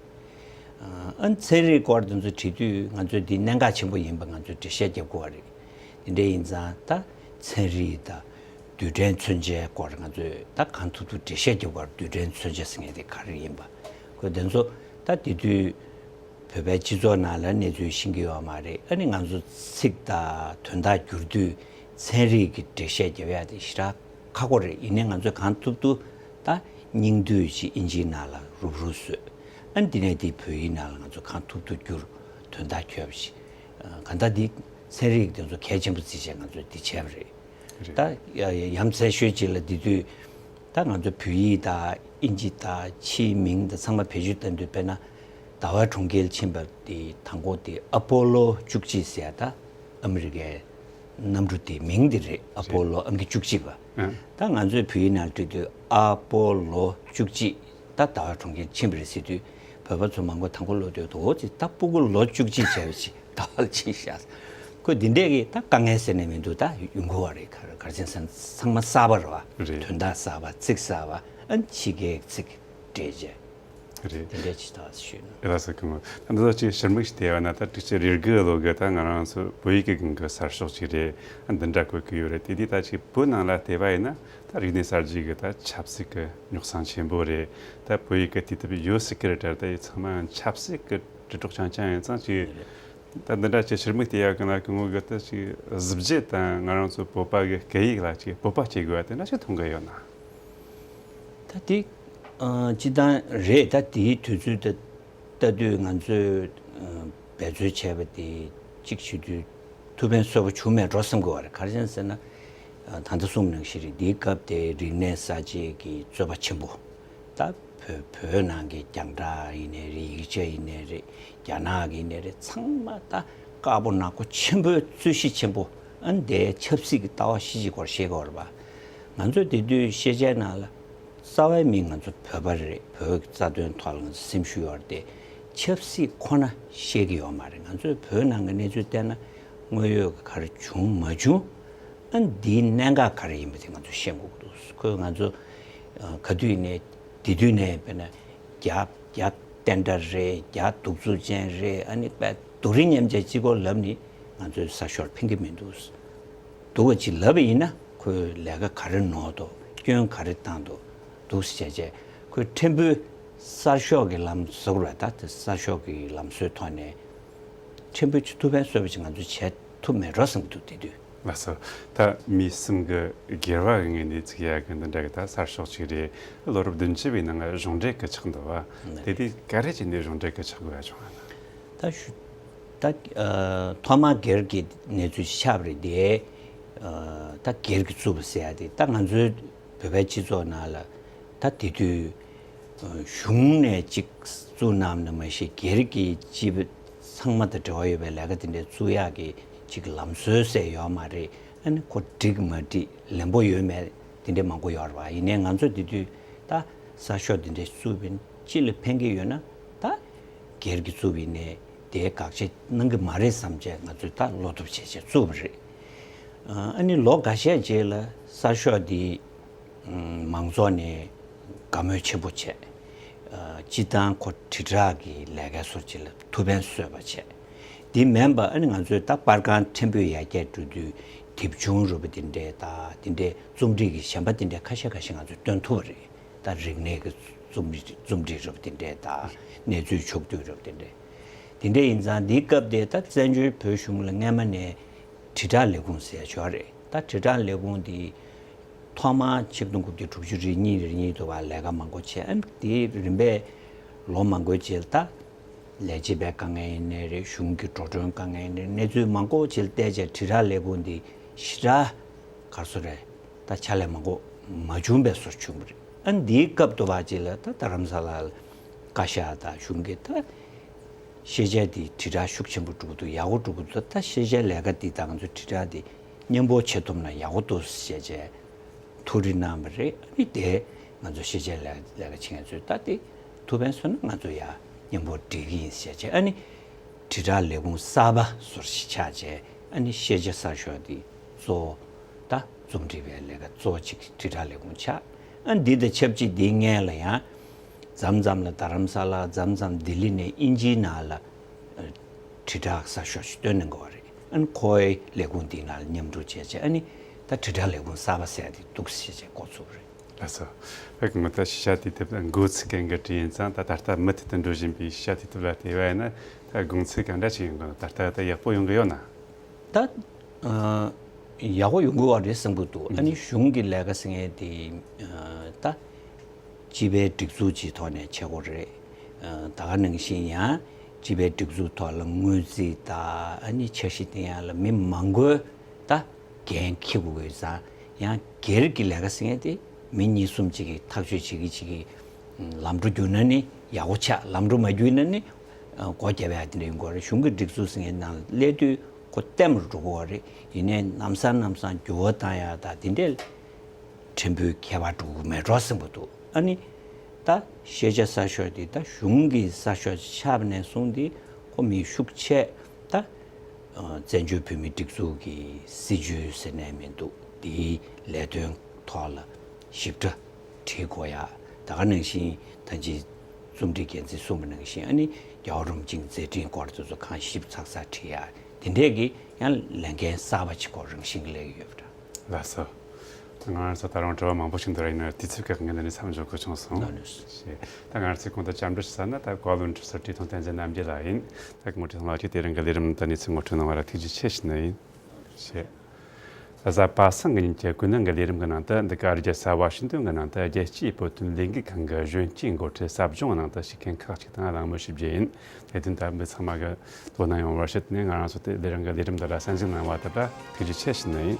ཨ་ཚན་རིག་སྐོར་དེ་ཚོ་བྲིས་དུས་ང་ཚོས་འདི་གནད་འགག་ཆེན་པོ་ཡིན་པ་ང་ཚོས་འགྲེལ་བཤད་རྒྱབ་དགོས་རེད། དེ་འདྲ་ཡིན་ཙང་ད་ཚན་རིག་དང་རྡུལ་ཕྲན་མཚོན་ཆའི་སྐོར་ང་ཚོས་ད་གང་ཐུབ་ཐུབ་འགྲེལ་བཤད་རྒྱབ་དགོས་རེད། རྡུལ་ཕྲན་མཚོན་ཆ་ཟེར་མཁན་དེ་ག་རེ་ཡིན་པ། ཁོ་དེ་ཚོ་ད་དེ་དུས། བོད་པའི་སྤྱི་ཚོགས་ནང་ལ་གནས་ཚུལ་ཤེས་ཀྱི་ཡོད་མ་རེད། ཨ་ནི་ང་ཚོ་ཚིག་དང་དོན་དག་བསྒྱུར་དུས་ཚན་རིག་གི་འགྲེལ་བཤད་རྒྱབ་ཡ་དེ་ཞེ་དྲག་ཁག་པོ་རེད། ཡིན་ནའི་ང་ཚོས་གང་ཐུབ་ཐུབ་ད་སྙིང་བསྡུས་ཤིག་ཨིན་ཇིའི་ནང་ལ་རུབ་རུབ་བཟོས། ཨ་ནི་འདི་ནས་འདི་བོད་ཡིག་ནང་ལ་ང་ཚོས་གང་ཐུབ་ཐུབ་བསྒྱུར། དོན་དག་འཁྱོལ་བ་ཞིག་གང་ལྟར་འདི་ཚན་རིག་དེ་ཚོ་གལ་ཆེན་པོ་བརྩིས་བྱས་ང་ཚོས་འདི་བྱས་པ་རེད། རེད། ད་ཡ་ཡ་ཡ་མཚན་ཤོས་གཅིག་ལ་འདི་དུས་ད་ང་ཚོ་བོད་ཡིག་དང་ཨིན་ཇི་དང་ཕྱིའི་མིང་དང་ཚང་མ་བེད་སྤྱོད་བཏང་དུས་དཔེར་ན་ཟླ་བ་གྲོང་ཁྱེར་ཕྱིན་པ་དེ་དང་པོ་དེ་ཨ་པོ་ལོ་བཅུ་གཅིག་ཟེར་ཡ་ད་ཨ་མི་རི་ཀའི་གནམ་གྲུ་དེ་མིང་དེ་རེད། ཨ་པོ་ལོ་ཨང་ཀི་བཅུ་གཅིག་པ། ཨ། ད་ང་ཚོས་བོད་ཡིག་ནང་བྲིས་དུས་ཨ་པོ་ལོ་བཅུ་གཅིག་ད་ཟླ་བ་གྲོང་ཁྱེར་ཕྱིན་པ་རེད་ཟེར་དུས་བོད་པ་ཚོ་མང་པོ་དང་པོ་ལོ་དུས་དོ་ཅི་ད་སྤུ་གུ་ལོ་བཅུ་གཅིག་བྱས་པ་ཅིག་ད་བར་ཕྱིན་ཤག་ཁོས་འདི་འདྲས་ཀྱི་ད་དཀའ་ངལ་ཟེར་ནས་མི་འདུག་ད་ཡོང་གི་བ་རེད། ག་རེ་ག་རེ་ཟེར་ན་ཚང་མ་གསར་པ་རེད་བ། རེད། དོན་དག་གསར་པ་ཚིག་གསར་པ་ཨ་ནི་ཕྱི་རྒྱལ་གྱི་ཚིག་འགྲེལ་བྱས། རེད། འདི་འདྲས་ཅིག་ད་ཞུས་ན། ཨེ་ལགས་སོ་སྐུ་ངོ། ད་འདི་ཚོ་ཅིག་ཕྱི་མིག་ཅིག་བལྟས་པ་ན་ད་དྲུག་ཅུ་རེ་དགུ་ལོ་གི་ད་ང་རང་ཚོ་བོད་ཡིག་གི་སྒང་གི་གསར་ཤོག་ཅིག་རེད། ཨ་འདི་འདྲ་བཀོད་ཀྱི་ཡོད་རེད། དེ་དུས་ད་ཅིག་བོད་ནང་ལ་བལྟས་པ་ཡིན་ན་ད་རིག་གནས་གསར་བརྗེ་གི་ད་ཆབ་སྲིད་ཀྱི་རྙོག་ཟིང་ཆེན་པོ་རེད། ད་བོད་ཡིག་གི་དུས་དེབ་ཡོད་སྲིད་ཀྱི་རེད་དྲ། ད་ཡིག་ཚང་མ་ཆབ་སྲིད་ཀྱི་དྲིལ་སྒྲོག་རྐྱང་རྐྱང་ཡིན་ཙང་ཅིག་ད་འདི་འདྲ་ཅིག་ཕྱི་མིག་བལྟས་ཡག་གི་ན་སྐུ་ངོ་གི་ད་ཅིག་གཟི་བརྗིད་དང་ང་རང་ཚོ་བོད་པ་གི་སྐད་ཡིག་ལ་ཅིག་སྤོབས་པ་སྐྱེ་དགོས་པ་དེ་འདྲ་ཞིག་མཐོང་གི་ཡོད་ན། ད་དེ་ཨ་སྤྱི་བཏང་རེད། ད་དེའི་དུས་ཚོད་དེ་ལྟ་དུས་ང་ཚོས་ཨ་འབད་རྩོལ་བྱས་པ་དེ་གཅིག་བྱེད་དུས་ཐུགས་ཕན་གསོས་པོ་བྱུང་མེད་འགྲོ་བསམ་གི་བ་རེད། ག་རེ་བྱས་ཟེར་ན་ ད་ལྟ་གསུངས་ནང་བཞིན་རེད། འདིའི་སྐབས་དེ་རིག་གནས་གསར་བརྗེ་གི་རྩོད་པ་ཆེན་པོ། ད་བོད་བོད་ནང་གི་རྒྱང་བསྒྲགས་ཡིན་ནའི་རེད། ཡིག་ཆ་ཡིན་ནའི་རེད། རྒྱ་ནག་གི་ཡིན་ནའི་རེད། ཚང་མ་ད་དཀར་པོ་ནག་པོ་ཆེན་པོའི་རྩོད་གཞི་ཆེན་པོ། ཨ་ནི་དེ་ཆབ་སྲིད་ཀྱི་ལྟ་བ་གཞི་གཅིག་སྐོར་བཤད་དགོས་རེད་པ། ང་ཚོས་དེ་དུས་ཤེས་བྱའི་ནང་ལ་རྩ་བའི་མིང་ང་ཚོ་བོད་པ་རེད། བོད་ཀྱི་རྩ་དོན་ཐོག་ལ་ང་ཚོ་སེམས་ཤུགས་ཡོད་རེད་དེ། ཆབ་སྲིད་ཁོ་ན་ཤེས་ཀྱི་ཡོད་མ་རེད། ང་ཚོས་བོད་ནང་གི་གནས་ཚུལ་བལྟས་ན་དངོས་ཡོད་ཀྱི་ག་རེ་བྱུང་མ་བྱུང་། ཨ་ནི་འདིའི་གནད་འགག་ག་རེ་ཡིན་པ་དེ་ང་ཚོས་ཤེས་དགོས་ཀྱི་འདུག་ཁོས་ང་ཚོ་ཨ་ག་དུས་ཡིན་ནའི་དེ་དུས་ནས་དཔེར་ན་རྒྱ་རྒྱ་བསྟན་དགྲ་རེད། རྒྱ་གདུག་རྩུབ་ཅན་རེད། ཨ་ནི་དཔེ་སྡུག་རུས་མཉམ་བྱས་གཅིག་པོ་ལབ་ནི་ང་ཚོའི་གསར་ཤོག་ལ་ཕན་གྱི་མི་འདུག་འདུག་པ་ཅིག་ལབ་པ་ཡིན་ན་ཁོས་ལས་ཀ་ག་རེ་ནོར་འདུག་སྐྱོན་ག་རེ་བཏང་འདུག་འདུག་སེ་བྱས་བྱས་ཁོས་ཕྲན་བུ་གསར་ཤོག་གི་ལམ་ཟུར་བ་ད་དེ་གསར་ཤོག་གི་ལམ་སྲོལ་ཐོག་ནས་ཕྲན་བུ་ཅིག་ཐུགས་ཕན་གསོས་པ་ཅིག་ང་ཚོས་བྱས་ཐུབ་མེད་འགྲོ་བསམ་གྱི་འདུག་དེ་དུས། ལགས་སོ། ད་མི་གསུམ་གྱི་སྒེར་བ་གི་ངོས་ནས་ཚིག་ཡ་གི་འདི་འདྲ་གི་ད་གསར་ཤོག་ཅིག་རེད། ལོ་རབས་བདུན་ཅུ་བའི་ནང་གཞུང་འབྲེལ་གྱི་ཆགས་འདུག་བ། ནས་དེ་དུས་ག་རེ་བྱས་ནས་གཞུང་འབྲེལ་གྱི་ཆགས་དགོས་ཡ་བྱུང་བ་ན། ད་ཞུ་ད་ཨ་ཐོག་མ་སྒེར་གྱི་གནས་ཚུལ་ཆགས་པ་རེད་དེ། ཨ་ད་སྒེར་གྱི་རྩུབ་པ་ཟེར་ཡ་དེ་ད་ང་ཚོའི་བོད་པའི་སྤྱི་ཚོགས་ནང་ལ་ད་དེ་དུས་ཨ་གཞུང་ནས་ཅིག་བཙུགས་གནང་ནི་མ་གཞི་སྒེར་གྱི་སྤྱི་པ་ཚང་མ་དང་འབྲེལ་བ་ཡོད་པའི་ལས་ཀ་དེ་འདྲའི་བཙུགས་ཡག་གི་ཅིག་ལམ་སྲོལ་ཟེར་ཡོད་མ་རེད། ཨ་ནི་ཁོ་འགྲིག་མ་འགྲིག་ལན་པོ་ཡོད་མེད་དེ་འདྲའི་མང་པོ་ཡོད་རེད་པ། ཡིན་ནའི་ང་ཚོ་དེ་དུས་ད་གསར་ཤོག་དེ་འདྲའི་བཙུགས་པ་ཡིན་ན་སྤྱི་ལ་ཕན་གྱི་ཡོད་ན་ད་སྒེར་གྱི་བཙུགས་པ་ཡིན་ནའི་དེའི་དགག་བྱ་གནང་གི་མ་རེད་བསམ་བྱས་ང་ཚོས་ད་བློ་སྟོབས་བྱས་བྱས་བཙུགས་པ་རེད། ཨ་ནི་ལོ་འགའ་ཤས་རྗེས་ལ་གསར་ཤོག་འདི་མང་ཚོགས་ནས་དགའ་མོས་ཆེན་པོ་བྱས། སྤྱིར་བཏང་ཁོ་དྲིལ་བསྒྲགས་ཀྱི་ལས་ཀའི་སོར་ཅིག་ལ་ཐུགས་ཕན་གསོས་པ་བྱས། འདི་མིན་པ་ཨ་ནི་ང་ཚོས་ད་པར་ཁང་ཕྲན་བུ་ཡར་རྒྱས་འགྲོ་དུས་དེབ་ཆུང་རུ་བ་དེ་འདྲས་དང་དེ་འདྲས་རྩོམ་སྒྲིག་གི་གཞན་པ་དེ་འདྲས་ཁ་ཤས་ཁ་ཤས་ང་ཚོས་བཏོན་ཐུབ་པ་རེད། ད་རིག་གནས་ཀྱི་རྩོམ་རིག་རྩོམ་སྒྲིག་རུ་བ་དེ་འདྲས་དང་གནས་ཚུལ་ཕྱོགས་བསྡུས་རུ་བ་དེ་འདྲས། དེ་འདྲས་ཡིན་ཙང་འདིའི་སྐབས་དེ་ད་བཙན་བྱོལ་བོད་གཞུང་ལ་སྔས་མ་ནས་དྲིལ་བསྒྲགས་ལས་ཁུངས་ཟེར་ཡ་ཅིག་ཡོད་རེད། ད་དྲིལ་བསྒྲགས་ལས་ཁུངས་འདི་ཐོག་མར་ཆིག་སྟོང་དགུ་བརྒྱ་དྲུག་ཅུ་རེ་གཉིས་རེ་གཉིས་དུ་བ་ལས་ཀ་མང་པོ་བྱས། ཨ་དེའི་རིམ་པས་ལོ་མང་པོའི་རྗེས་ལ་ད་ལས་བྱེད་པའི་དཀའ་ངལ་ཡིན་ནའི་རེད། གཞུང་གི་འགྲོ་གྲོན་དཀའ་ངལ་ཡིན་ནའི་གནས་ཚུལ་མང་པོ་ཅིག་ལ་བལྟས་བྱས་དྲིལ་བསྒྲགས་ལས་ཁུངས་འདི་ཞེ་དྲག་ག་རེ་ཟེར་རེད། ད་ཕྱག་ལས་མང་པོ་མ་བྱུང་བའི་བཟོ་བྱུང་བ་རེད། ཨ་འདིའི་སྐབས་དུ་བ་ཅིག་ལ་ད་རྡ་རམ་ས་ལ་ལ་བཀའ་ཤག་དང་གཞུང་གིས་ད་ཤེས་བྱ་འདི་དྲིལ་བསྒྲགས་ཤུགས་ཆེན་པོ་འགྲོ་གི་འདུག་ཡག་པོ་འགྲོ་གི་འདུག་ད་ཤེས་བྱའི་ལས་ཀ་འདི་དང་ང་ཚོའི་དྲིལ་བསྒྲགས་འདི་མཉམ་པོ་བྱེད་ཐུབ་ན་ཡག་པོ་འདུག་ཟེར་བྱས་ཐུགས་རེ་གནང་བ་རེད། ཨ་ནི་དེ་ང་ཚོ་ཤེས་བྱའི་ལས་ལས་ཀ་བྱེད་མཁན་ཚོས་ད་དེ་ཐུགས་ཕན་གསོས་ན་ང་ཚོ་ཡ་མཉམ་པོ་སྒྲིག་གི་ཡིན་ཟེར་བྱས། ཨ་ནི་དྲིལ་བསྒྲགས་ལས་ཁུངས་གསར་པ་ཟུར་ཞིག་ཆགས་བྱས། ཨ་ནི་ཤེས་བྱ་གསར་ཤོག་འདི་གཙོ་བོ་ད་རྩོམ་སྒྲིག་པའི་ལས་ཀ་གཙོ་བོ་གཅིག་དྲིལ་བསྒྲགས་ལས་ཁུངས་ཆགས། ཨ་འདི་དང་ཆབས་ཅིག་འདིའི་སྔོན་ལ་ཡང་མཚམས་མཚམས་ལ་རྡ་རམ་ས་ལ། མཚམས་མཚམས་ལྡི་ལི་ནས་དབྱིན་ཇིའི་ནང་ལ་ཨ་དྲིལ་བསྒྲགས་གསར་ཤོག་ཅིག་བཏོན་གནང་གི་ཡོད་རེད། ཨ་ནི་ཁོའི་ལས་ཁུངས་འདིའི་ནང་ལ་མཉམ་རུབ་བྱས་བྱས། ཨ་ནི་ད་དྲིལ་བསྒྲགས་ལས་ཁུངས་གསར་པ་ཟེར་ཡ་དེ་འདུག་ཟེར་བྱས་འགོ་ཚུགས་པ་རེད། ལགས་སོ། བོད་ཀྱི་ངོ་ཐོག་ཤེས་བྱ་དུས་དེབ་དགོས་ཚིག་གན་གི་བྲིས་ཡིན་ཙང་། ད་ད་ལྟ་མུ་མཐུད་དུ་འགྲོ་བཞིན་པའི་ཤེས་བྱ་དུས་དེབ་ལ་བལྟས་པ་ཡིན་ན་ད་དགོངས་ཚུལ་གང་འདྲ་ཞིག་ཡིན་དགོས་ན། ད་ལྟ་ད་ཡག་པོ་ཡོང་གི་ཡོད་ན། ད་ཨ་ཡག་པོ་ཡོང་གི་ཡོད་རེད་བསམ་གྱི་འདུག་ཨ་ནི་གཞུང་གི་ལས་ཀ་ཟེར་མཁན་དེ་ཨ་ད་སྤྱི་པའི་སྒྲིག་འཛུགས་ཀྱི་ཐོག་ནས་བྱེད་དགོས་རེད། ཨ་ད་ག་ནང་བཞིན་ཡང་སྤྱི་པའི་སྒྲིག་འཛུགས་ཐོག་ལ་དངུལ་རྩིས་དང་ཨ་ནི་འཆར་གཞི་བཏིང་ཡག་ལ་མི་མང་པོས་ད་འགན་འཁྱེར་དགོས་ཀྱི་ཡོད་ཙང་། ཡང་སྒེར་གྱི་ལས་ཀ་ཟེར་མཁན་དེ་མི་གཉིས་གསུམ་ཅིག་གིས་ཐག་གཅོད་བྱེད་ཀྱི་བྱེད་ཀྱི་ལམ་འགྲོ་བསྒྱུར་ན་ནི་ཡག་པོ་ཆགས། ལམ་འགྲོ་མ་བསྒྱུར་ན་ནི་ཨ་སྒོ་བརྒྱབ་ཡག་དེ་འདྲ་ཡོང་གི་ཡོད་རེད། གཞུང་གི་སྒྲིག་འཛུགས་ཟེར་མཁན་ནང་སླེབས་དུས་ཁོ་ལྟད་མོར་འགྲོ་གི་ཡོད་རེད། ཡིན་ནའི་ལམ་སང་ལམ་སང་འགྱུར་བ་བཏང་ཡག་དང་དེ་འདྲས་ཕྲན་བུ་ཁྱད་པར་འགྲོ་གི་མེད་འགྲོ་བསམ་གྱི་འདུག་ཨ་ནི་ད་ཤེས་བྱ་གསར་ཤོག་འདི་ད་གཞུང་གི་གསར་ཤོག་ཅིག་ཆགས་པ་ནས་བཟུང་སྟེ་ཁོ་མི་ཤུགས་ཆེ་ད་ཨ་བཙན་བྱོལ་བོད་མིའི་སྒྲིག་འཛུགས་ཀྱི་སྲིད་བྱུས་ཟེར་ནས་མི་འདུག་འདིའི་ལས་དོན་ཐོག་ལ་ཞིབ་ཕྲ་བྲིས་དགོས་ཡག་ད་ག་ནང་བཞིན་ད་ཅི་རྩོམ་སྒྲིག་འགན་འཛིན་གསུངས་པ་ནང་བཞིན། ཨ་ནི་རྒྱལ་བ་རིན་པོ་ཆེའི་མཛད་འཕྲིན་སྐོར་དེ་ཚོ་གང་ཞིབ་ཚགས་ཚགས་བྲིས་ཡག་དེ་འདྲས་ཀྱི་ཡང་ལས་འགན་གསར་པ་ཅིག་ཁོ་རང་བཞིན་གྱི་སླེབས་ཀྱི་ཡོད་པ་འདྲ། ལགས་སོ། ང་རང་ཚོ་ད་རུང་དྲི་བ་མང་པོ་ཞིག་འདུག་ར། ཡིན་ན་དུས་ཚོད་ཀྱི་དབང་གིས་འདི་ནས་མཚམས་འཇོག་དགོས་བྱུང་སོང་། ལགས་སོ། ད་ང་རང་ཚོས་གོང་དུ་བཅར་འདྲི་ཞུ་ས་ནི་ད་བཀའ་བློན་ཁྲི་ཟུར་བཀྲས་མཐོང་བསྟན་འཛིན་རྣམ་རྒྱལ་ལགས་ཡིན། ད་ངོ་སྤྲོད་ལྷན་རྒྱས་དེ་རིང་གི་ལས་རིམ་ནང་དུ་གནས་ཚུལ་ངོ་སྤྲོད་གནང་བ་ལ་ཐུགས་རྗེ་ཆེ་ཞུ་ནི་ཡིན། ཞེས། གཟའ་པ་སངས་ཀྱི་ཉིན་གྱི་གུས་ནང་གི་ལས་རིམ་གྱི་ནང་དུ། འདི་ག་རྒྱལ་ས་ཝ་ཤིང་ཏོན་གྱི་ནང་དུ་རྒྱལ་སྤྱིའི་བོད་དོན་ལས་འགུལ་ཁང་གི་གཞོན་སྐྱེས་འགོ་ཁྲིད་ཟབ་སྦྱོང་གི་ནང་དུ་ཞུགས་མཁན་ཁག་ཅིག་དང་གླེང་མོལ་ཞུ་རྒྱུ་ཡིན། དེ་དོན་དུ་མི་ཚང་མ་གིས་དོ་སྣང་ཡོང་བར་ཞུས་ནས། ང་རང་ཚོ་དེ་དེ་རིང་གི་ལས་རིམ་འདི་ལ་གསན་གཟིགས་གནང་བ་དེ་ལ་ཐུགས་རྗེ་ཆེ་ཞུ་ནི་ཡིན།